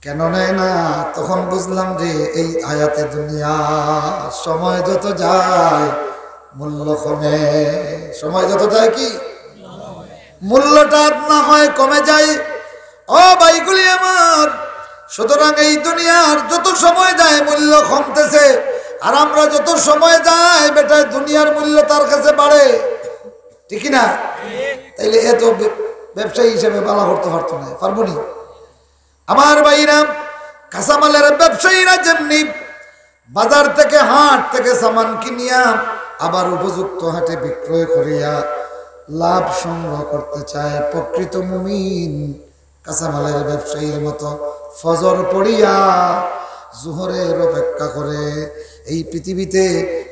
কেন নেয় না? তখন বুঝলাম যে এই হায়াতে দুনিয়া, সময় যত যায় মূল্য কমে। সময় যত যায় কি? মূল্যটা আর না হয় কমে যায়। ও ভাইগুলি আমার, সুতরাং এই দুনিয়ার যত সময় যায় মূল্য কমতেছে, আর আমরা যত সময় যায় বেটায় দুনিয়ার মূল্য তার কাছে বাড়ে, ঠিক কি না? তাইলে এত ব্য-, ব্যবসায়ী হিসেবে বালা করতে পারতো না, পারবো নি? আমার ভাইরা, কাঁচামালের ব্যবসায়ীরা যেমনি বাজার থেকে, হাট থেকে সামান কিনিয়া আবার উপযুক্ত হাটে বিক্রয় করিয়া লাভ সংগ্রহ করতে চায়, প্রকৃত মুমিন কাঁচামালের ব্যবসায়ীর মতো ফজর পড়িয়া জোহরের অপেক্ষা করে। এই পৃথিবীতে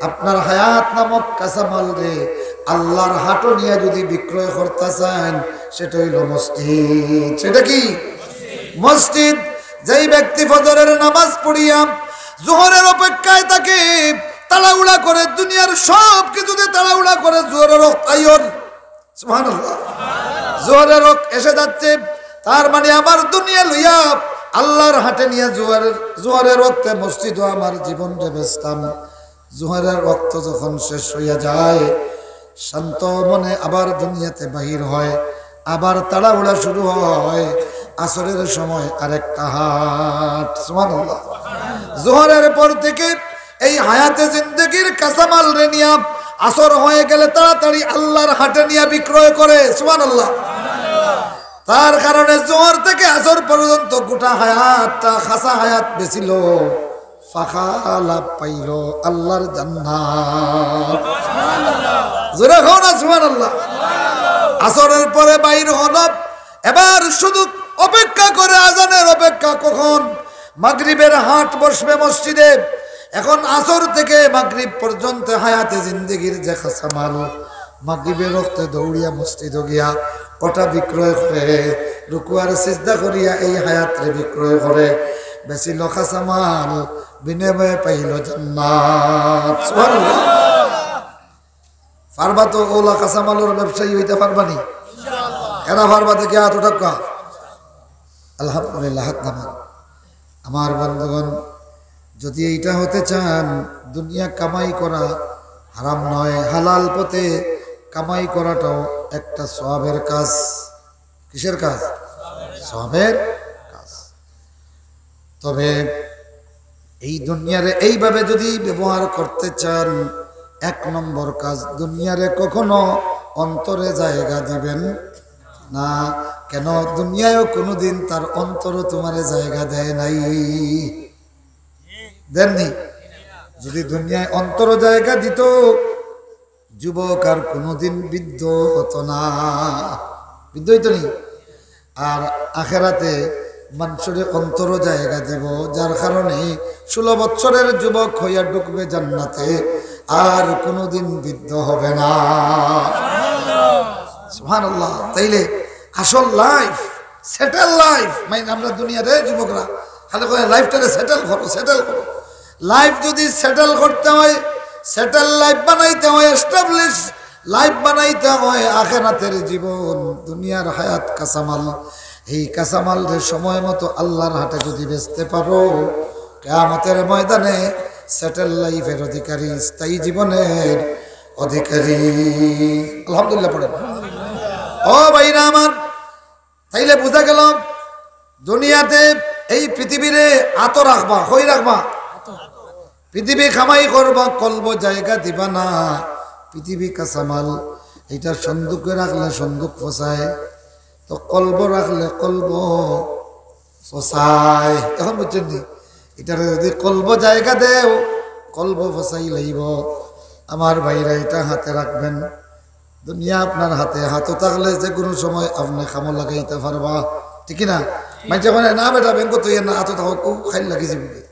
আপনার হায়াত নামক কাঁচামাল রে আল্লাহর হাটো নিয়া যদি বিক্রয় করতা চাইন, সেটা হইল মসজিদ। সেটা কি? মসজিদ। যেই ব্যক্তি ফজরের নামাজ পড়িয়া জোহরের অপেক্ষায় থাকে, তাড়াহুড়া করে দুনিয়ার সব কিছুতে তাড়াহুড়া করে জোহরের অক্ত আইয়র, সুবহানাল্লাহ। জোহরের অক্ত এসে যাচ্ছে, তার মানে আমার দুনিয়া লইয়া আল্লাহর হাটে নিয়া জোহরের, জোহরের অক্তে মসজিদও আমার জীবনরে বেচতাম। জোহরের অক্ত যখন শেষ হইয়া যায়, শান্ত মনে আবার দুনিয়াতে বাহির হয়, আবার তাড়াহুড়া শুরু হয়, আসরের সময় আরেকটা হাট। সুবহানাল্লাহ। জোহরের পর থেকে এই হায়াতে জিন্দেগির কাঁচামাল রে নিয়া আসর হয়ে গেলে তাড়াতাড়ি আল্লাহর হাটে নিয়া বিক্রয় করে। সুবহানাল্লাহ। তার কারণে জোহর থেকে আসর পর্যন্ত গোটা হায়াতটা, খাসা হায়াত বেচিল, ফাঁকা লাভ পাইল আল্লাহর জান্নাত। জোরে কও না সুবহানাল্লাহ। আসরের পরে বাইর হল, এবার শুধু অপেক্ষা করে, আজানের অপেক্ষা, কখন মাগরিবের হাট বসবে মসজিদে। এখন আসর থেকে মাগরিব পর্যন্ত হায়াতে জিন্দেগির যে কাঁচামাল, মাগরিবের অক্তে দৌড়িয়া মসজিদো গিয়া ওটা বিক্রয় করে, রুকু আর সিজদা করিয়া এই হায়াতরে বিক্রয় করে, বেচিল কাঁচামাল, বিনিময়ে পাইল জান্নাত। সুবহানাল্লাহ। পারবা তো অলা কাঁচামালর ব্যবসায়ী হইতে পারবা নি? এরা পারবা দেখি হাত উঠাউক্কা। আলহামদুলিল্লাহ, হাত নামান। আমার বন্ধুগণ, যদি এইটা হতে চান, দুনিয়া কামাই করা হারাম নয়, হালাল পথে কামাই করাটাও একটা সওয়াবের কাজ। কিসের কাজ? সওয়াবের কাজ। তবে এই দুনিয়ারে এইভাবে যদি ব্যবহার করতে চান, এক নম্বর কাজ, দুনিয়ারে কখনো অন্তরে জায়গা দিবেন না। কেন? দুনিয়ায়ও কোনোদিন তার অন্তরও তোমারে জায়গা দেয় নাই, দেননি। যদি দুনিয়ায় অন্তরও জায়গা দিত, যুবক আর কোনোদিন বৃদ্ধ হতো না, বৃদ্ধ হইতো নি। আর আখেরাতে মানুষের অন্তরও জায়গা দিব, যার কারণে ষোলো বছরের যুবক হইয়া ঢুকবে জান্নাতে, আর কোনোদিন বৃদ্ধ হবে না। সুবহানাল্লাহ। তাইলে আসল লাইফ, সেটেল লাইফ, মানে আমরা দুনিয়াতে যুবকরা খালি কয় লাইফটারে সেটেল করো, সেটেল করো। লাইফ যদি সেটেল করতে হয়, সেটেল লাইফ বানাইতে হয়, এস্টাবলিশ লাইফ বানাইতে হয়, আখেরাতের জীবন, দুনিয়ার হায়াত কাঁচামাল। এই কাঁচামালরে সময় মতো আল্লাহর হাটে যদি বেচতে পারো, কিয়ামতের ময়দানে সেটেল লাইফের অধিকারী, স্থায়ী জীবনের অধিকারী। আলহামদুলিল্লাহ পড়েন। ও ভাইরা আমার, তাইলে বুঝা গেল, দুনিয়াতে এই পৃথিবীরে আতো রাখবা, কই রাখবা? পৃথিবী কামাই করবা, কলবো জায়গা দিবা না। পৃথিবী কাঁচামাল, এটা সন্দুকে রাখলে সন্দুক ফসায়, তো কলবো রাখলে কলবো ফসায়। এখন বুঝছেন নি? এটারে যদি কলবো জায়গা দেও, কলবো ফসাই লইব। আমার ভাইরা, এটা হাতে রাখবেন। দুনিয়া আপনার হাতে, হাতো থাকলে যে কোনো সময় আপনে কামো লাগাইতা পারবা, ঠিক কি না? মানষে কয় না, "না বেটা, ব্যাংকো থইয়া না, হাতো থাকো, ও খাইল লাগি যাবে।"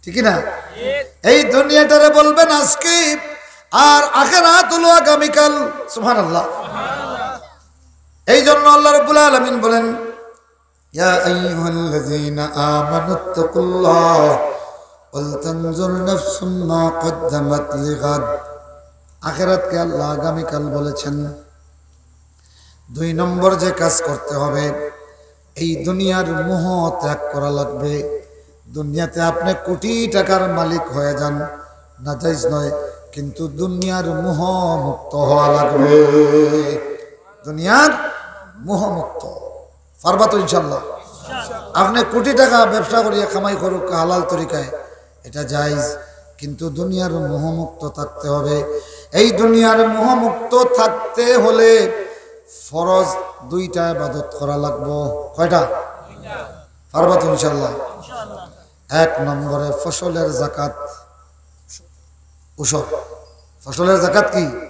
ঠিক কি না? এই দুনিয়াটারে বলবেন আজকে, আর আখেরাত হলো আগামীকাল। সুবহানাল্লাহ। এই জন্য আল্লাহ রাব্বুল আলামিন বলেন, "ইয়া আইয়ুহাল্লাযীনা আমানু ইত্তাকুল্লাহ ওয়াল তানজুর নাফসুম মা কদ্দামাত লিগাদ।" আখেরাতকে আল্লাহ আগামীকাল বলেছেন। দুই নম্বর যে কাজ করতে হবে, এই দুনিয়ার মোহ ত্যাগ করা লাগবে। দুনিয়াতে আপনি কোটি টাকার মালিক হয়ে যান, নাজাইজ নয়, কিন্তু দুনিয়ার মোহ মুক্ত হওয়া লাগবে। দুনিয়ার মোহ মুক্ত। পারবা তো ইনশাল্লাহ? আপনি কোটি টাকা ব্যবসা করিয়া কামাই করুক হালাল তরিকায়, এটা জায়েজ, কিন্তু দুনিয়ার মোহমুক্ত থাকতে হবে। এই দুনিয়ার মোহমুক্ত থাকতে হলে ফরজ দুইটা ইবাদত করা লাগবো। কয়টা? পারবা তো ইনশাল্লাহ? এক নম্বরে ফসলের জাকাত, উশর। ফসলের জাকাত কি?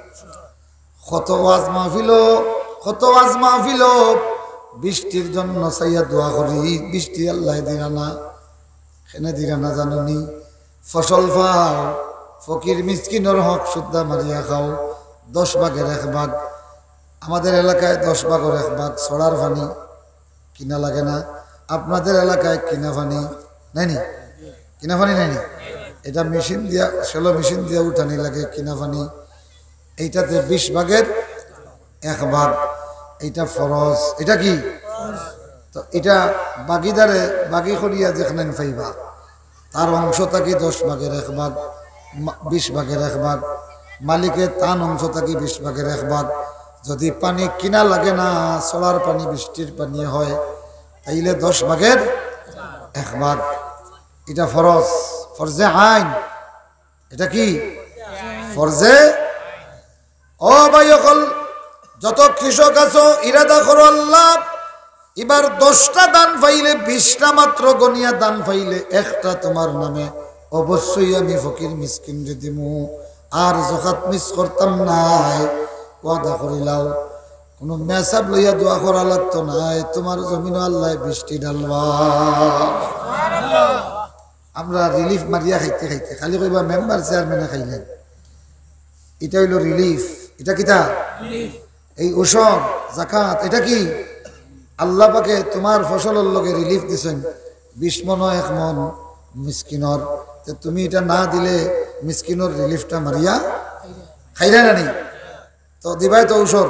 কত ওয়াজ মাহফিল, কত ওয়াজ মাহফিল, বৃষ্টির জন্য চাইয়া দোয়া করি, বৃষ্টি আল্লাহ দিরা না। কেনে দিরা না জানো নি? ফসল পাও, ফকির মিসকিনর হক সুদ্ধা মারিয়া খাও, দশ ভাগের এক ভাগ। আমাদের এলাকায় দশ ভাগর এক ভাগ ছড়ার পানি, কিনা লাগে না? আপনাদের এলাকায় কিনা পানি নাই নি? কিনা পানি নাই নি? এটা মেশিন দিয়া, শ্যালো মেশিন দিয়া উঠানি লাগে কিনা পানি। এইটাতে বিশ ভাগের এক ভাগ, এইটা ফরজ। এটা কি? তো এটা বাগিদারে বাগি করিয়া যেখানে পাইবা, তার অংশ থাকি দশ ভাগের এক ভাগ, মা-, বিশ ভাগের এক ভাগ, মালিকে তান অংশ থাকি বিশ ভাগের এক ভাগ। যদি পানি কিনা লাগে না, ছড়ার পানি, বৃষ্টির পানি হয়, তাইলে দশ ভাগের এক ভাগ। এটা ফরজ, ফরজে আইন। এটা কি? ফরজে। ও ভাই অকল, যত কৃষক আছো, ইরাদা করো আল্লাহ, এবার দশটা ধান পাইলে, বিশটা মাত্র গনিয়া ধান পাইলে একটা তোমার নামে, অবশ্যই আমি ফকির মিসকিনরে দিমু। আর জকাত মিস করতাম নায়, ওয়াদা করিলাও। কোনো মেসাব লইয়া দোয়া করা লাগতো নায়, তোমার জমিনও আল্লায় বৃষ্টি ঢালবা। আমরা রিলিফ মারিয়া খাইতে খাইতে খালি কইবা মেম্বার চেয়ারম্যানে খাইলেন। এটা হইল রিলিফ। এটা কিতা? এই উশর, জাকাত, এটা কি? আল্লাহ পাকে তোমার ফসলর লগে রিলিফ দিছইন, বিশ মন, এক মন মিসকিনর। তে তুমি এটা না দিলে মিসকিনর রিলিফটা মারিয়া খাইলে না নি? তো দিবায় তো উশর,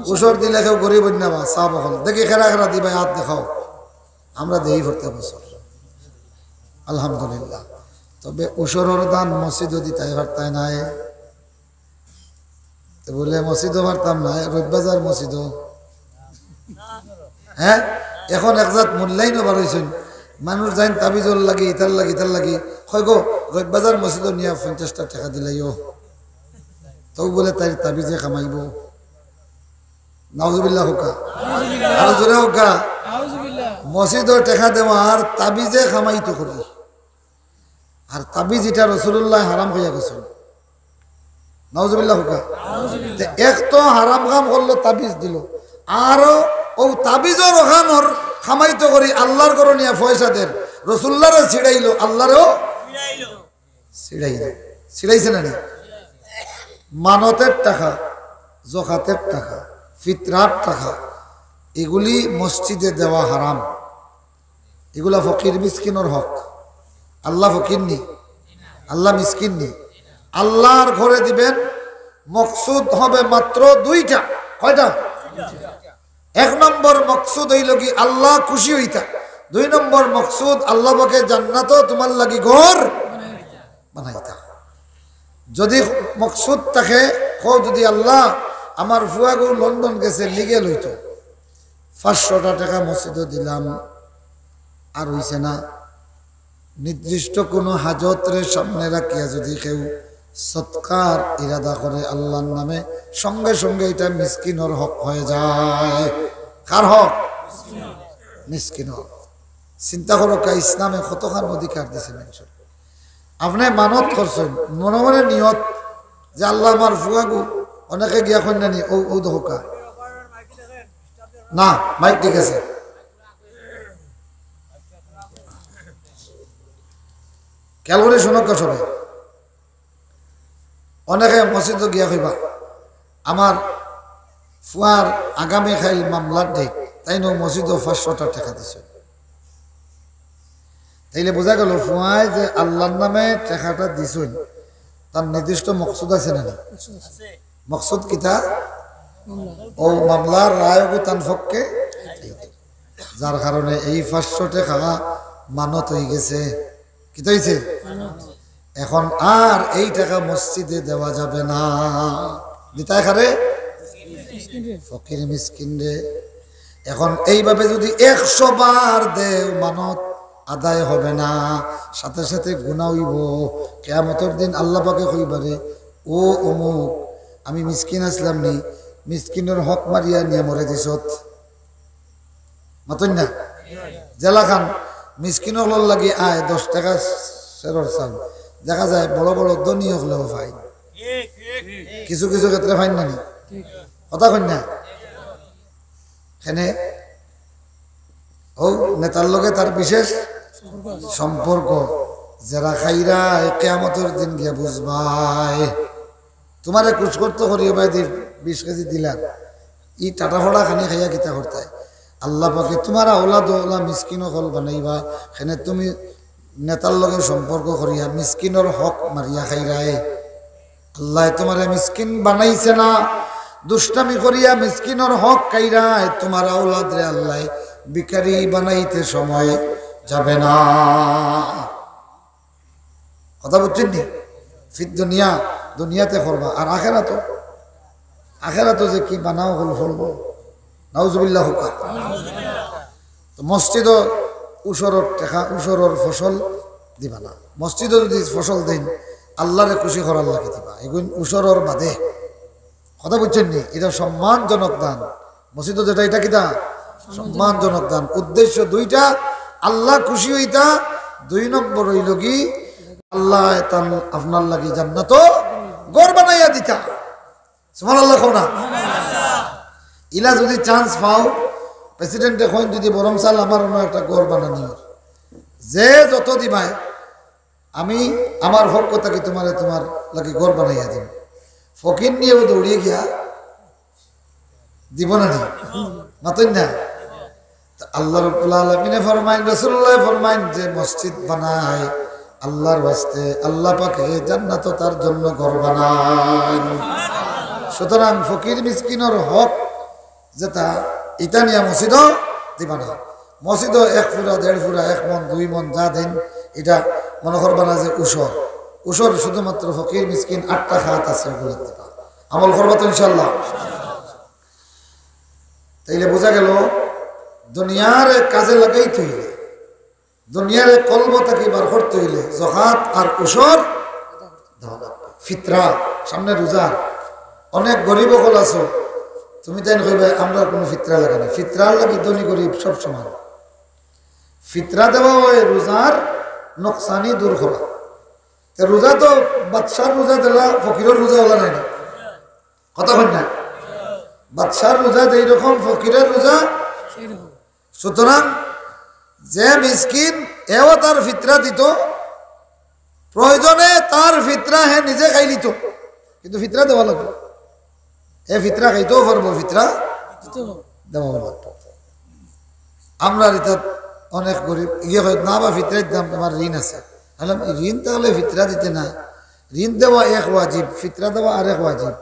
উশর দিলে কেউ গরিব অইন না বা সাব অকল। দেখি খেরা খেরা দিবায়, হাত দেখাও। আমরা দেই প্রত্যেক বছর, আলহামদুলিল্লাহ। তবে উশরর ধান মসজিদও দিতায় পারতায় নায়। তো বলে, মসজিদও পারতাম নায়, রবিবাজার মসজিদও। হ্যাঁ, এখন এক জাত মূল্যায়নও বাড়াইছইন। মানুষ যাইন তাবিজর লাগি, ইতার লাগি, ইতার লাগি। কয় গো, রবিবাজার মসজিদও নিয়া পঞ্চাশটা টেকা দিলাইও। তো বলে তাইর তাবিজে কামাইবো। নাউজুবিল্লাহ হোকা। আরো জোরে হোকা। মসজিদও টেকা দেওয়া আর তাবিজে কামাইতো করি। আর তাবিজ এটা রসুলুল্লাহ হারাম কইয়া গেছইন। নাউজুবিল্লাহ হোকা। তে এক তো হারাম কাম করলো, তাবিজ দিল, আরো ও তাবিজর ওখানর কামাইতো করি আল্লাহর ঘরো নিয়া পয়সা দের, রসুল্লাহরে ছিড়াইলো, আল্লাহরেও ছিড়াইলো। ছিড়াইছে না নি? মানতের টাকা, জকাতের টাকা, ফিতরার টাকা, এগুলি মসজিদে দেওয়া হারাম। এগুলা ফকির মিসকিনর হক। আল্লাহ ফকির নি, আল্লাহ মিসকিন নি। আল্লাহর ঘরে দিবেন, মকসুদ হবে মাত্র দুইটা। কয়টা? এক নম্বর মকসুদ হইল কি, আল্লাহ খুশি হইতা। দুই নম্বর মকসুদ, আল্লাহ পাকে জান্নাতও তোমার লাগি ঘর বানাইতা। যদি মকসুদ থাকে, কও যদি, "আল্লাহ, আমার ফুয়াগু লন্ডন গেছে, লিগে লইতো, পাঁচশোটা টাকা মসজিদও দিলাম, আর হইছে না।" নির্দিষ্ট কোনো হাজতরে সামনে রাখিয়া যদি কেউ সৎকার ইরাদা করে আল্লাহর নামে, সঙ্গে সঙ্গে এটা মিসকিনর হক হয়ে যায়। কার হক? মিসকিনর। চিন্তা করো কা, ইসলামে কতখান অধিকার দিছে মানুষের। আপনি মানত করছেন, মনে মনে নিয়ত যে, "আল্লাহ, আমার ফুয়াগু অনেকে গিয়া কন্যা নি, ও, ও দহকা।" না, মাইক ঠিক আছে। খেয়াল করে শুনক সবাই। অনেকে মসজিদও গিয়া কইবা, "আমার ফুয়ার আগামী খাইল মামলার ডেট, তাইন মসজিদও পাঁচশোটা টাকা দিছে।" তাইলে বোঝা গেল, ফুয়ায় যে আল্লাহর নামে টাকাটা দিছইন, তার নির্দিষ্ট মকসুদ আছে না নি? মকসুদ কিতা? ও মামলার রায়গু তান পক্ষে, যার কারণে এই পাঁচশো টাকা মানত হয়ে গেছে। কিতা হইছে? এখন আর এই টাকা মসজিদে দেওয়া যাবে না। দিতায় কারে? ফকির মিসকিনরে। এখন এইভাবে যদি একশো বার দেও, মানত আদায় হবে না, সাথে সাথে গুনাহ হইব। কিয়ামতর দিন আল্লাহ পাকে কইবারে, "ও অমুক, আমি মিসকিন আছলাম নি, মিসকিনর হক মারিয়া নিয়া মরে দিছত।" মাতইন না? যেলাখান মিসকিন অকলর লাগি আয় দশ টাকা সেরর চাউল, দেখা যায় বড় বড় ধনী অকলেও পায়। কিছু কিছু ক্ষেত্রে পাইন না নি? কথা কইন না? এখানে ও নেতার লগে তার বিশেষ সম্পর্ক। যেরা খাইরায়, কিয়ামতর দিন গিয়া বুঝবায়। তুমারে খুশ করতো করি অবায় দি বিশ কেজি দিলাম, ই টাটা ফাটা খানি খাইয়া কিতা করতায়? আল্লাহ পাকে তুমার আওলাদ অলা মিসকিন অকল বানাইবা, কেনে তুমি নেতার লগে সম্পর্ক করিয়া মিসকিনর হক মারিয়া খাইরায়। আল্লায় তুমারে মিসকিন বানাইছে না, দুষ্টামি করিয়া মিসকিনর হক খাইরায়, তুমার আওলাদরে আল্লায় ভিখারি বানাইতে সময় যাবে না। কথা বুঝছইন নি? ফিদ দুনিয়া, দুনিয়াতে করবা, আর আখেরাতো, আখেরাতো যে কি বানাও হল ফলবো। নাউজুবিল্লাহ কউক্কা। তো মসজিদো উশরর টেকা, উশরর ফসল দিবা না। মসজিদো যদি ফসল দেইন, আল্লারে খুশি করার লাগি দিবা। এগুইন উশরর বাদে। কথা বুঝছইন নি? ইটা সম্মানজনক দান। মসজিদো যেটা, ইটা কিতা? সম্মানজনক দান। উদ্দেশ্য দুইটা, আল্লাহ খুশি অইতা, দুই নম্বর অইলো গি, আল্লায় তান আপনার লাগি জান্নাতো ঘর বানাইয়া দিতা। সুবহানাল্লাহ কও না? ইলা যদি chance পাও, প্রেসিডেন্টে কইন যদি, "বরং সাল আমার অন্য একটা ঘর বানানি অর।" যে যত দিবায়, আমি আমার পক্ষ থাকি তুমারে তুমার লাগি ঘর বানাইয়া দিমু। ফকির নিয়ে ও দৌড়িয়ে গিয়া দিবো না নি? মাতইন না? তো আল্লাহ রাব্বুল আলামিনে ফরমাইন, রাসূলুল্লাহ ফরমাইন যে মসজিদ বানায় আল্লাহর ওয়াস্তে, আল্লাহ পাকে জান্নাতো তার জন্য ঘর বানাইন। সুতরাং ফকির মিসকিনর হক যেটা, ইটা নিয়া মসজিদো দিবা না। মসজিদো এক ফুরা, দেড় ফুরা, এক মন, দুই মন যা দেইন, ইটা মনে করবা না যে উশর। উশর শুধুমাত্র ফকির মিসকিন আটটা খাত আছে, ওগুলো দিবা। আমল করবা তো ইনশাআল্লাহ? তাইলে বুঝা গেল, দুনিয়ার কাজে লাগাইতে অইলে, দুনিয়ারে কলব থাকি বার করতে অইলে জকাত আর উশর দেওয়া লাগবো। ফিতরা, সামনে রোজা, অনেক গরিব অকল আছো, তুমি তাইন কইবায়, "আমরার কুনু ফিতরা লাগে না।" ফিতরার লাগি ধনী গরিব সব সমান। ফিতরা দেওয়া অয় রোজার নোকসানি দূর করা। তে রোজা তো বাদশার রোজা যেলা, ফকিরর রোজা অলা নায় না? কথা কইন না? বাদশার রোজা যেই রকম, ফকিরর রোজা। সুতরাং যে মিসকিন, এও তার ফিতরা দিত, প্রয়োজনে তার ফিতরা হে নিজে খাই নিত, কিন্তু ফিতরা দেওয়া লাগবো। হে ফিতরা খাইতেও পারবো, ফিতরা দেওয়া লাগবো। আমরার ইতা অনেক গরিব, ইয়ে কয়, "না বা, ফিতরা দিতাম, আমার ঋণ আছে।" বললাম, "ঋণ তাহলে ফিতরা দিতে না, ঋণ দেওয়া এক ওয়াজিব, ফিতরা দেওয়া আরেক ওয়াজিব।"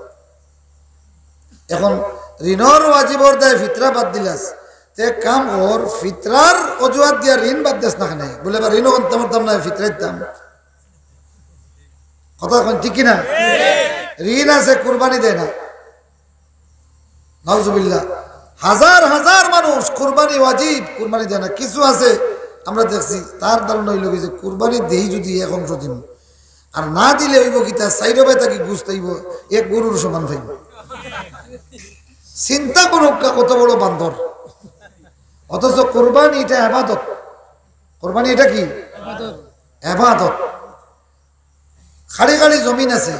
এখন ঋণর ওয়াজিবর দায় ফিতরা বাদ দিলাস, তে এক কাম কর, ফিতরার অজুহাত দিয়া ঋণ বাদ দেস না কেনে? বলে, "বা ঋণ করতাম পারতাম না, ফিতরা দিতাম।" কথা কইন ঠিক কিনা? ঋণ আছে, কুরবানি দেয় না। নাউজুবিল্লাহ। হাজার হাজার মানুষ কুরবানি ওয়াজিব, কুরবানি দেয় না। কিছু আছে, আমরা দেখছি, তার ধারণা অইলো কি যে কুরবানি দেই যদি এক অংশ দিমু, আর না দিলে অইবো কিতা, চাইরোবায় থাকি গুস্ত আইবো, এক গরুর সমান পাইবো। চিন্তা করউক্কা, কত বড় বান্দর। অথচ কুরবানি ইটা ইবাদত। কুরবানি ইটা কি? ইবাদত। খাড়ি খাড়ি জমিন আছে,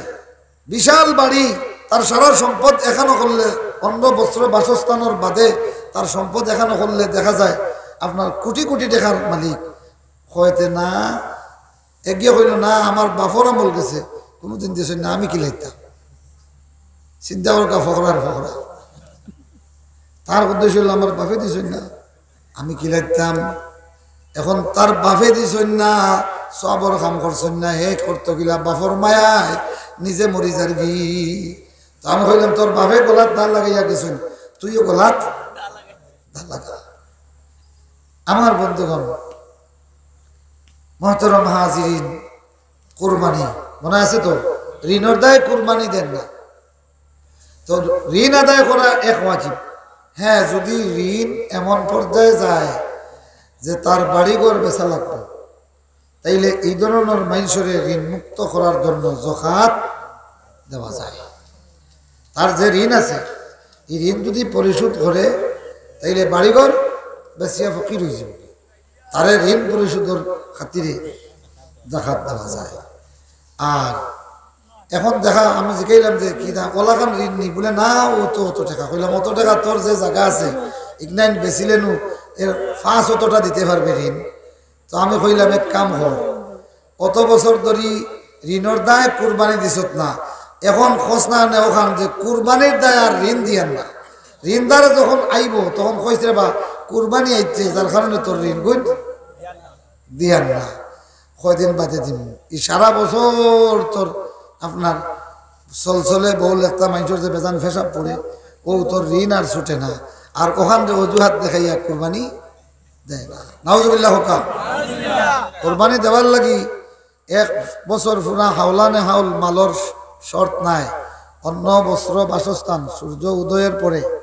বিশাল বাড়ি, তার সারা সম্পদ এখানো করলে, পনেরো বছর বাসস্থানর বাদে তার সম্পদ এখানো করলে দেখা যায় আপনার কোটি কোটি টেকার মালিক। কইতে না, এগিয়ে কইল, "না, আমার বাফর আমল গেছে, কোনোদিন দিছইন না, আমি কিলা দিতাম?" চিন্তা করউক্কা, ফকরার ফকরা। তার উদ্দেশ্য অইলো, "আমার বাফে দিছইন না, আমি কিলা দিতাম?" এখন তার বাফে দিছইন না, সওয়াবর কাম করছইন না, হে করতো কিলা, বাফর মায়ায় নিজে মরি যারগি। তো আমি কইলাম, "তোর বাফে গলাত দা লাগাইয়া গেছইন, তুইও গলাত দা লাগা।" আমার বন্ধুগণ, মহতরম হাজিরিন, কুরবানি, মনে আছে তো? ঋণর দায় কুরবানি দেন না। তো ঋণ আদায় করা এক ওয়াজিব। হ্যাঁ, যদি ঋণ এমন পর্যায়ে যায় যে তার বাড়িঘর বেচা লাগবে, তাইলে এই ধরনের মাইনষরে ঋণ মুক্ত করার জন্য জকাত দেওয়া যায়। তার যে ঋণ আছে, এই ঋণ যদি পরিশোধ করে, তাইলে বাড়িঘর বেচিয়া ফকির অই যাবে। তারে ঋণ পরিশোধর খাতিরে জাকাত দেওয়া যায়। আর এখন দেখা, আমি জিকাইলাম যে, "কি দাম, ওলাখান ঋণ নি?" বলে, "না, ও তো অত টেকা।" কইলাম, "অত টেকা তোর যে জাগা আছে, ইগনাইন বেচিলে নু, এর পাঁচ অতটা দিতে পারবে ঋণ।" তো আমি কইলাম, "এক কাম কর, অত বছর ধরি ঋণর দায় কুরবানি দিছত না, এখন খোঁজ না নে ওখান যে কুরবানির দায় আর ঋণ দিয়ার না, ঋণদারে যখন আইব তখন কইস রে বা কুরবানি আইছে, যার কারণে তোর ঋণ গুণ দিয়ার না, কয়দিন বাদে দিমু।" ই সারা বছর তোর আপনার চলচলে বউ লেখতা মানুষের যে বেজান পেশাব পড়ে, ও তোর ঋণ আর ছুটে না, আর ওখান যে অজুহাত দেখাইয়া কুরবানি দেয় না। নাউজুবিল্লাহ হোকা। কোরবানি দেওয়ার লাগি এক বছর পুরা হাওলানে হাওল মালর শর্ত নাই। অন্ন, বস্ত্র, বাসস্থান, সূর্য উদয়ের পরে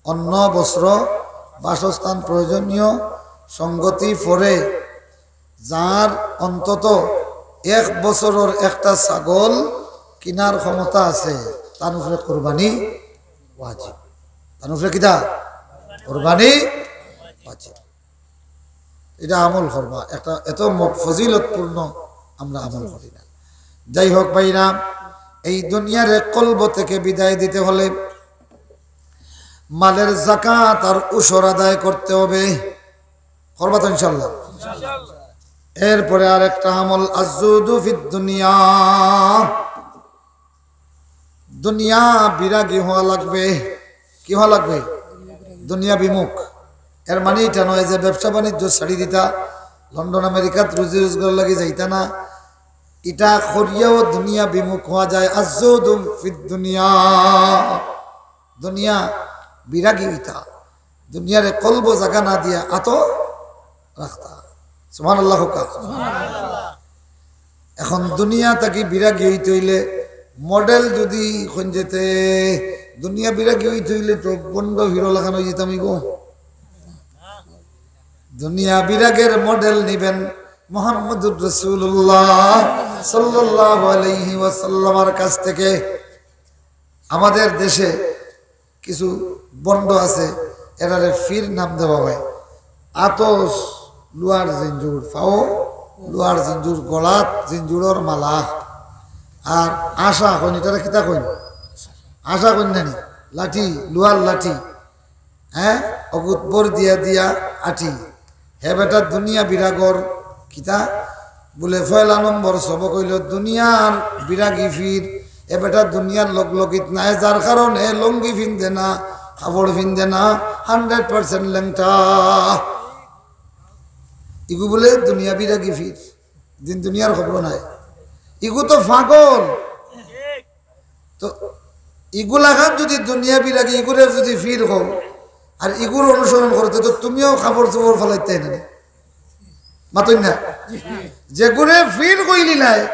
অন্ন, বস্ত্র, বাসস্থান, প্রয়োজনীয় সঙ্গতি পরে যার অন্তত এক বছরের একটা ছাগল কিনার ক্ষমতা আছে, তার উপরে কোরবানি ওয়াজিব। তার উপরে কিতা? কোরবানি ওয়াজিব। এটা আমল করবা, একটা এত ম-, ফজিলতপূর্ণ আমরা আমল করি না। যাই হোক ভাইরা, এই দুনিয়ার এক কলব থেকে বিদায় দিতে হলে মালের জাকাত আর উশর আদায় করতে হবে। করবা তো ইনশাল্লাহ? এরপরে আর একটা আমল, আজ্জুদু ফিদ দুনিয়া, দুনিয়া বিরাগী হওয়া লাগবে। কি হওয়া লাগবে? দুনিয়া বিমুখ। এর মানে এটা নয় যে ব্যবসা বাণিজ্য ছাড়ি দিতা, লন্ডন আমেরিকাত রুজি রোজগার লাগি যাইতা না। এটা করিয়াও দুনিয়া বিমুখ হওয়া যায়। আজ্জুদু ফিদ দুনিয়া, দুনিয়া বিরাগী হইতা, দুনিয়ারে কলব জাগা না দিয়া আতো রাখতা। সুবহানাল্লাহ হোকা। এখন দুনিয়া থাকি বিরাগী হইতে হইলে মডেল যদি হইন যেতে, দুনিয়া বিরাগী হইতে হইলে তো বন্ড হিরো লাখান হয়ে যেতাম গো। দুনিয়া বিরাগের মডেল নিবেন মোহাম্মদুর রাসূলুল্লাহ সাল্লাল্লাহু আলাইহি ওয়াসাল্লামের কাছ থেকে। আমাদের দেশে কিছু বন্ড আছে, এরারে ফির নাম দেওয়া হয়। আতস লোয়ার জিঞ্জুর, ফাও লোয়ার জিঞ্জুর, গলাত জিঞ্জুরর মালা, আর আশা কইন, এটারে কিতা কইন? আশা কইন নানি? লাঠি, লোয়ার লাঠি, হ্যাঁ, অগুত বর দিয়া দিয়া আঠি। হে বেটা দুনিয়া বিরাগর কিতা? বুলে পয়লা নম্বর সবক হইল দুনিয়ার বিরাগী ফির। এ বেটা দুনিয়ার লগ লগিত নাই, যার কারণে লুঙ্গি ফিন্দে না, কাপড় ফিন্দে না, হান্ড্রেড পার্সেন্ট লেংটা। ইগু বুলে দুনিয়া বিরাগী ফির, দিন দুনিয়ার খবর নাই। ইগু তো পাগল। তো ইগুলাখান যদি দুনিয়া বিরাগী, ইগুরে যদি ফির হও আর ইগুর অনুসরণ করতে, তো তুমিও কাপড় চোপড় ফালাইতে না। মাতইন না? যেগুরে ফির কইলি নাই,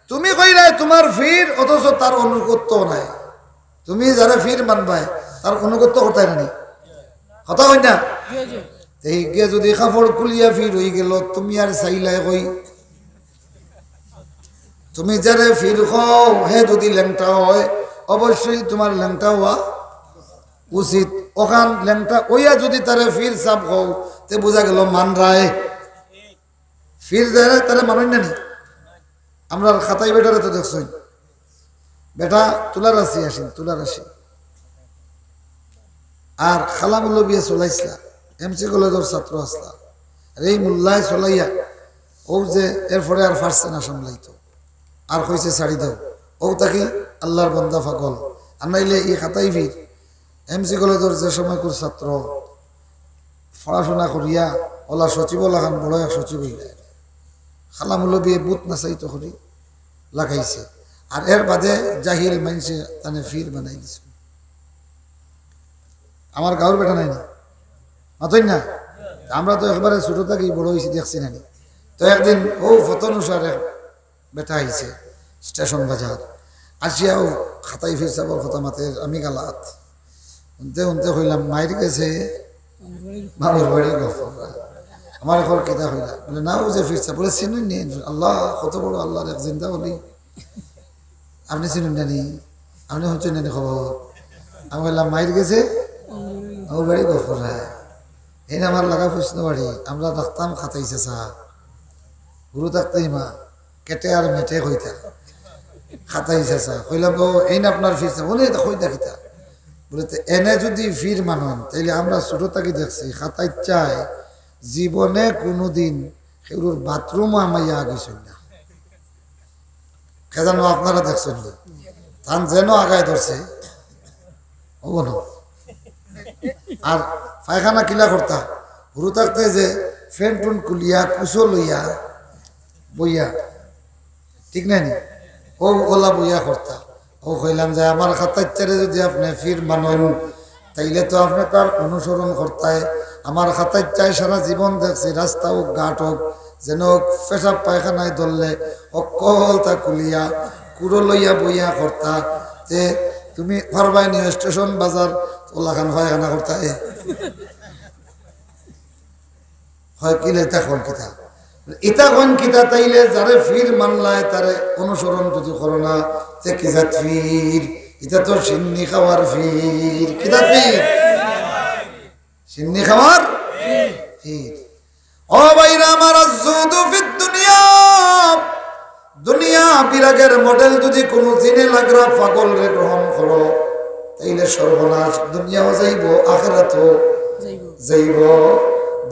তুমি কইলাই তোমার ফির, অথচ তার অনুগত্য নাই। তুমি যারা ফির মানবায়, তার অনুগত্য করতায় না নি? কথা কই না? এই গিয়ে যদি কাপড় খুলিয়া ফির হয়ে গেল, তুমি আর চাইলাই কই? তুমি যারে ফির কও, হে যদি লেংটা হয়, অবশ্যই তোমার লেংটা হওয়া উচিত। ওখান লেংটা ওইয়া যদি তারে ফির সাব কও, তে বুঝা গেল মানরায়। ফির যারা তারা মানইন না নি? আমরা খাতাই বেটারে তো দেখছইন, বেটা তুলা রাশি আসেন, তুলা রাশি। আর খালা মৌলবিয়ে চলাইছলা, এমসি কলেজর ছাত্র আসলা। আর এই মোল্লায় চলাইয়া, ও যে এরপরে আর পারছে না সামলাইতো, আর কইছে ছাড়ি দাও। ও তাকে আল্লাহর বান্দা পাগল, আর নাইলে এই খাতাই ফির। এমসি কলেজর যে সময়কুর ছাত্র, পড়াশোনা করিয়া ওলা সচিব লাখান বড় এক সচিব হইলা। খালা মৌলবিয়ে বুত নাচাইতো করি লাগাইছে। আর এর বাদে জাহিল মানষে তানে ফির বানাই দিছে। আমার গাঁওর বেটা নাই না? মাতইন না? আমরা তো একবারে ছোট থাকি বড় হইছি, দেখছি না নি? তো একদিন ও ফতনুষার এক বেটা আইছে স্টেশন বাজার, আসিয়া ও খাতাই ফির সাবর কথা মাতে, আমি গালাত। হুনতে হুনতে কইলাম, "মাইর গেছে বাবুর বাড়ি গফররা।" আমার এখন কিতা কইলা? বলে, "না, ও যে ফির সাব।" বলে, "চিনুন নি?" "আল্লাহ, কত বড় আল্লাহর এক জিন্দা অলি।" "আপনি চিনুন না নি? আপনি হুনছইন না নি খবর?" আমি কইলাম, "মাইর গেছে বাবুর বাড়ি গফররা।" এই না আমার লাগা প্রশ্ন বাড়ি, আমরা রাখতাম খাতাই চাচা। গুরু থাকতেই মা, কেটে আর মেটে কইতা। খাতাই চাচা। কইলাম, "ও, এই না আপনার ফির সাব।" বলে, "এটা কইতা কিতা?" বলে, "তো এনে যদি ফির মানন, তাইলে আমরা ছোট থাকি দেখছি, খাতাই চায় জীবনে কোনোদিন কেউর বাথরুমও হামাইয়া আগাইছইন না। কে জানো, আপনারা দেখছইন নি? তান যেন আগায় ধরছে, অউ না। আর পায়খানা কিলা করতা, হুরু থাকতে যে ফ্যান টুন খুলিয়া, কুচো লইয়া, বইয়া, ঠিক নায় নি? অউ অলা বইয়া করতা। অউ কইলাম যে, আমার খাতাইচ্চারে যুদি আপনে পীর মানইন, তাইলে তো আপনে তার অনুসরণ করতায়। আমার খাতাইচ্চায় সারা জীবন দেখছি, রাস্তা অউক, ঘাট অউক, যেন অউক, পেশাব পায়খানায় ধরলে অকলতা খুলিয়া, কুড়ো লইয়া বইয়া করতা। তে তুমি পারবায় নি স্টেশন বাজার অলাখান পায়খানা করতায়? হয় কিলা, ইতা কইন কিতা? ইতা কইন কিতা? তাইলে যারে পীর মানলায়, তারে অনুসরণ যুদি করো না, তে কি জাত পীর? ইতা তো শিন্নি খাওয়ার পীর। কি জাত পীর? শিন্নি খাওয়ার পীর। ও ভাইরা আমার, আজ-জুহদু ফিদ দুনিয়া, দুনিয়া বিরাগের মডেল যুদি কুনু জিনে লাগরা পাগলরে গ্রহণ করো, তাইলে সর্বনাশ, দুনিয়াও যাইবো, আখিরাতও যাইবো।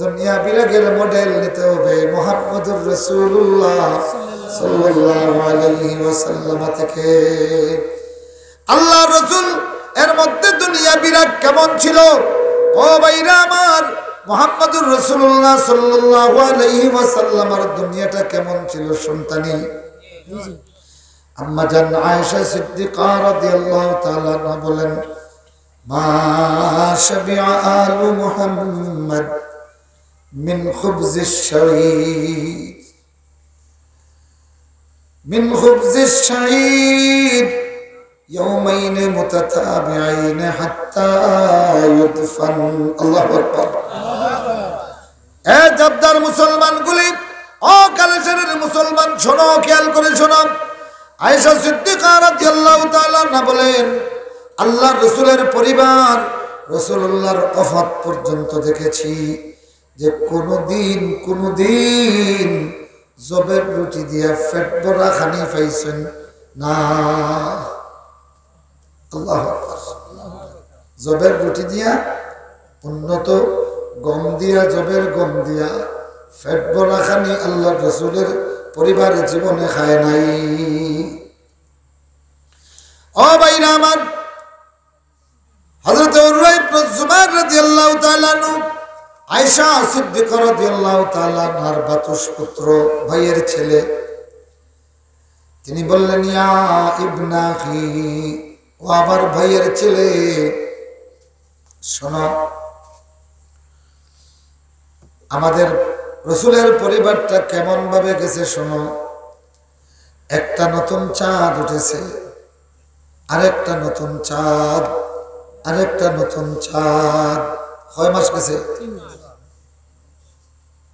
দুনিয়া বিরাগের মডেল নিতে হবে মুহাম্মদুর রাসূলুল্লাহ সাল্লাল্লাহু আলাইহি ওয়াসাল্লাম থেকে। আল্লাহর রাসূল এর মধ্যে দুনিয়া বিরাগ কেমন ছিল? ও ভাইরা আমার, মুহাম্মদুর রাসূলুল্লাহ সাল্লাল্লাহু আলাইহি ওয়াসাল্লামের দুনিয়াটা কেমন ছিল শুনতানি? আম্মা জান আয়েশা সিদ্দিকা রাদিয়াল্লাহু তাআলা আনহা বলেন, মা শাবিআ আলু মুহাম্মদ মিন খুবজিশ শাঈর, মিন খুবজিশ শাঈর ইয়াওমাইনি মুতাতাবিআইনি হাত্তা ইউদফান। আল্লাহু আকবার। এ জাবদার মুসলমানগুলি, ও কালেশ্বরের মুসলমান, শোনো, খেয়াল করে শোনো। আয়েশা সিদ্দিকা রাদিয়াল্লাহু তাআলা আনহা বলেন, আল্লাহর রাসূলের পরিবার রাসূলুল্লাহর ওফাত পর্যন্ত দেখেছি যে কোনোদিন, কোনোদিন জবের রুটি দিয়া পেট ভরা খানি পাইছইন না। আল্লাহু আকবার। জবের রুটি দিয়া, উন্নত গম দিয়া, জবের গম দিয়া পেট ভরা খানি আল্লাহর রাসূলের পরিবারে জীবনে খায় নাই। ও ভাইরা আমার, হযরত উরওয়া ইবনে জুবাইর রাদিয়াল্লাহু তাআলা আনহু, আয়েশা সিদ্দিকা রাদিয়াল্লাহু তাআলা আনহার ভ্রাতুষ্পুত্র, ভাইয়ের ছেলে, তিনি বললেন, ইয়া ইবনা আখি, ও আমার ভাইয়ের ছেলে, শোনো, আমাদের রাসূলের পরিবারটা কেমন ভাবে গেছে শোনো। একটা নতুন চাঁদ উঠেছে, আরেকটা নতুন চাঁদ, আরেকটা নতুন চাঁদ। কয় মাস গেছে?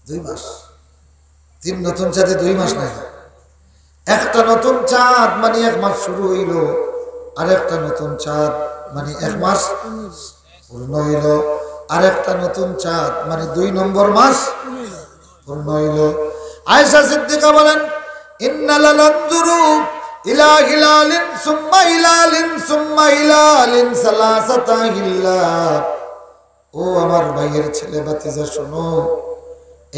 দুই মাস। তিন নতুন চাঁদে দুই মাস নায়। একটা নতুন চাঁদ মানে এক মাস শুরু অইলো, আরেকটা নতুন চাঁদ মানে এক মাস পূর্ণ অইলো, আরেকটা নতুন চাঁদ মানে দুই নম্বর মাস পূর্ণ অইলো। আয়েশা সিদ্দিকা বলেন, ইন্না লানানজুরু ইলা হিলালিন সুম্মা হিলালিন সুম্মা হিলালিন সালাসাতা হিল্লাল। ও আমার ভাইয়ের ছেলে ভাতিজা, শোনো,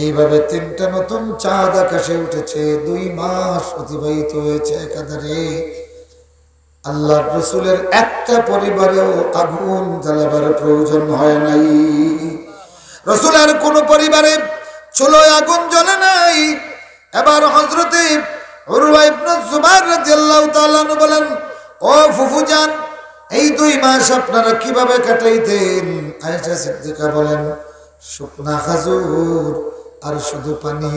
এইভাবে তিনটা নতুন চাঁদ আকাশে উঠেছে, দুই মাস অতিবাহিত হয়েছে একাধারে। আল্লাহর রাসূলের একটা পরিবারেও আগুন জ্বালাবার প্রয়োজন হয় নাই। রাসূলের কোনো পরিবারে চুলোয় আগুন জ্বলে নাই। এবার হযরতে উরওয়া ইবনে জুবাইর রাদিয়াল্লাহু তাআলা আনহু বলেন, ও ফুফুজান, এই দুই মাস আপনারা কিভাবে কাটাইতেন? আয়েশা সিদ্দিকা বলেন, শুকনা খাজুর আর শুধু পানি।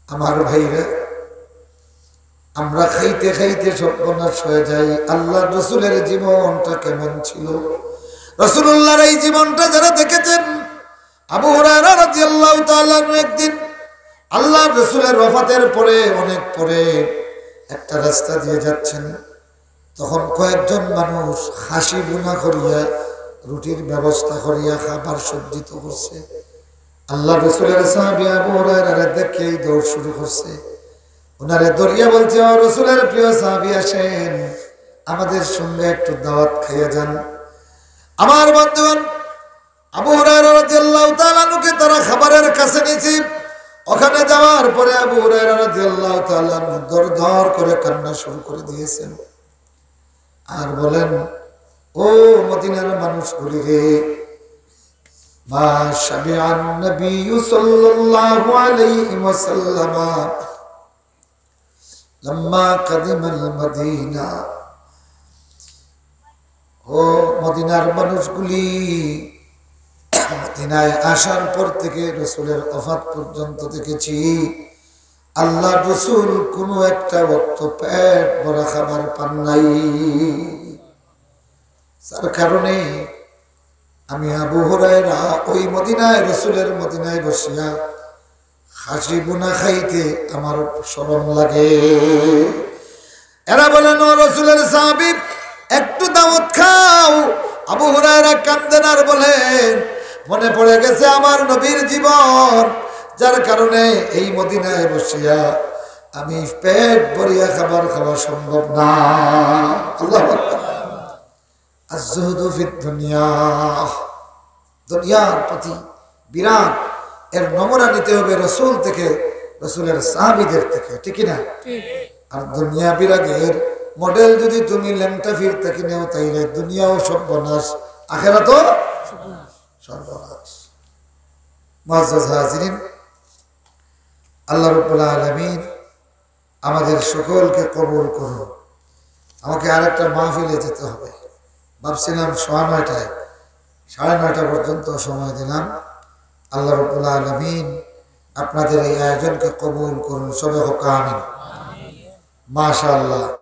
আমার ভাইরা, আমরা খাইতে খাইতে সর্বনাশ হয়ে যাই। আল্লাহর রাসূলের জীবনটা কেমন ছিল? রাসূলুল্লাহর এই জীবনটা যারা দেখেছেন, আবু হুরায়রা রাদিয়াল্লাহু তাআলা আনহু একদিন আল্লাহর রাসূলের ওফাতের পরে, অনেক পরে একটা রাস্তা দিয়ে যাচ্ছেন। তখন কয়েকজন মানুষ খাসি ভুনা করিয়া, রুটির ব্যবস্থা করিয়া খাবার সজ্জিত করছে। আল্লাহর রাসূলের সাহাবী আবু হুরায়রারে দেখেই দৌড় শুরু করছে। ওনারে ধরিয়া বলছে, ও রাসূলের প্রিয় সাহাবী, আসেন, আমাদের সঙ্গে একটু দাওয়াত খাইয়া যান। আমার বন্ধুগণ, আবু হুরায়রা রাদিয়াল্লাহু তাআলা আনহুকে তারা খাবারের কাছে নিছি। ওখানে যাওয়ার পরে আবু হুরায়রা রাদিয়াল্লাহু তাআলা আনহু দর দর করে কান্না শুরু করে দিয়েছেন। আর বলেন, "ও মদিনার মানুষগুলি রে, মা শাবিআন নবী সাল্লাল্লাহু আলাইহি ওয়াসাল্লাম লাম্মা কাদিমাল মদিনা।" ও মদিনার মানুষগুলি, মদিনায় আসার পর থেকে, রসুলের ওফাত পর্যন্ত দেখেছি, আল্লাহর রসুল কোনো একটা ওয়াক্ত পেট ভরা খাবার পান নাই। যার কারণে আমি আবু হুরায়রা ওই মদিনায়, রসুলের মদিনায় বসিয়া খাসি ভুনা খাইতে আমার শরম লাগে। এরা বলেন, "ও রসুলের সাহাবী, একটু দাওয়াত খাও।" আবু হুরায়রা কান্দেন আর বলেন, "মনে পড়ে গেছে আমার নবীর জীবন, যার কারণে এই মদিনায় বসিয়া আমি পেট ভরিয়া খাবার খাওয়া সম্ভব না।" আল্লাহু আকবার। আজ-জুহদু ফিদ দুনিয়া, দুনিয়ার প্রতি বিরাগ, এর নমুনা নিতে হবে রসুল থেকে, রসুলের সাহাবীদের থেকে, ঠিক কি না? আর দুনিয়া বিরাগের মডেল যদি তুমি লেংটা ফির থেকে নেও, তাইলে দুনিয়াও সর্বনাশ, আখেরাতও সর্বনাশ। মুআজ্জাজ হাজিরিন, আল্লাহ রাব্বুল আলামিন আমাদের সকলকে কবুল করুন। আমাকে আরেকটা মাহফিলে যেতে হবে। ভাবছিলাম সোয়া নয়টায়, সাড়ে নয়টা পর্যন্ত সময় দিলাম। আল্লাহ রাব্বুল আলামিন আপনাদের এই আয়োজনকে কবুল করুন, সবে হোক আমিন। মাশাআল্লাহ।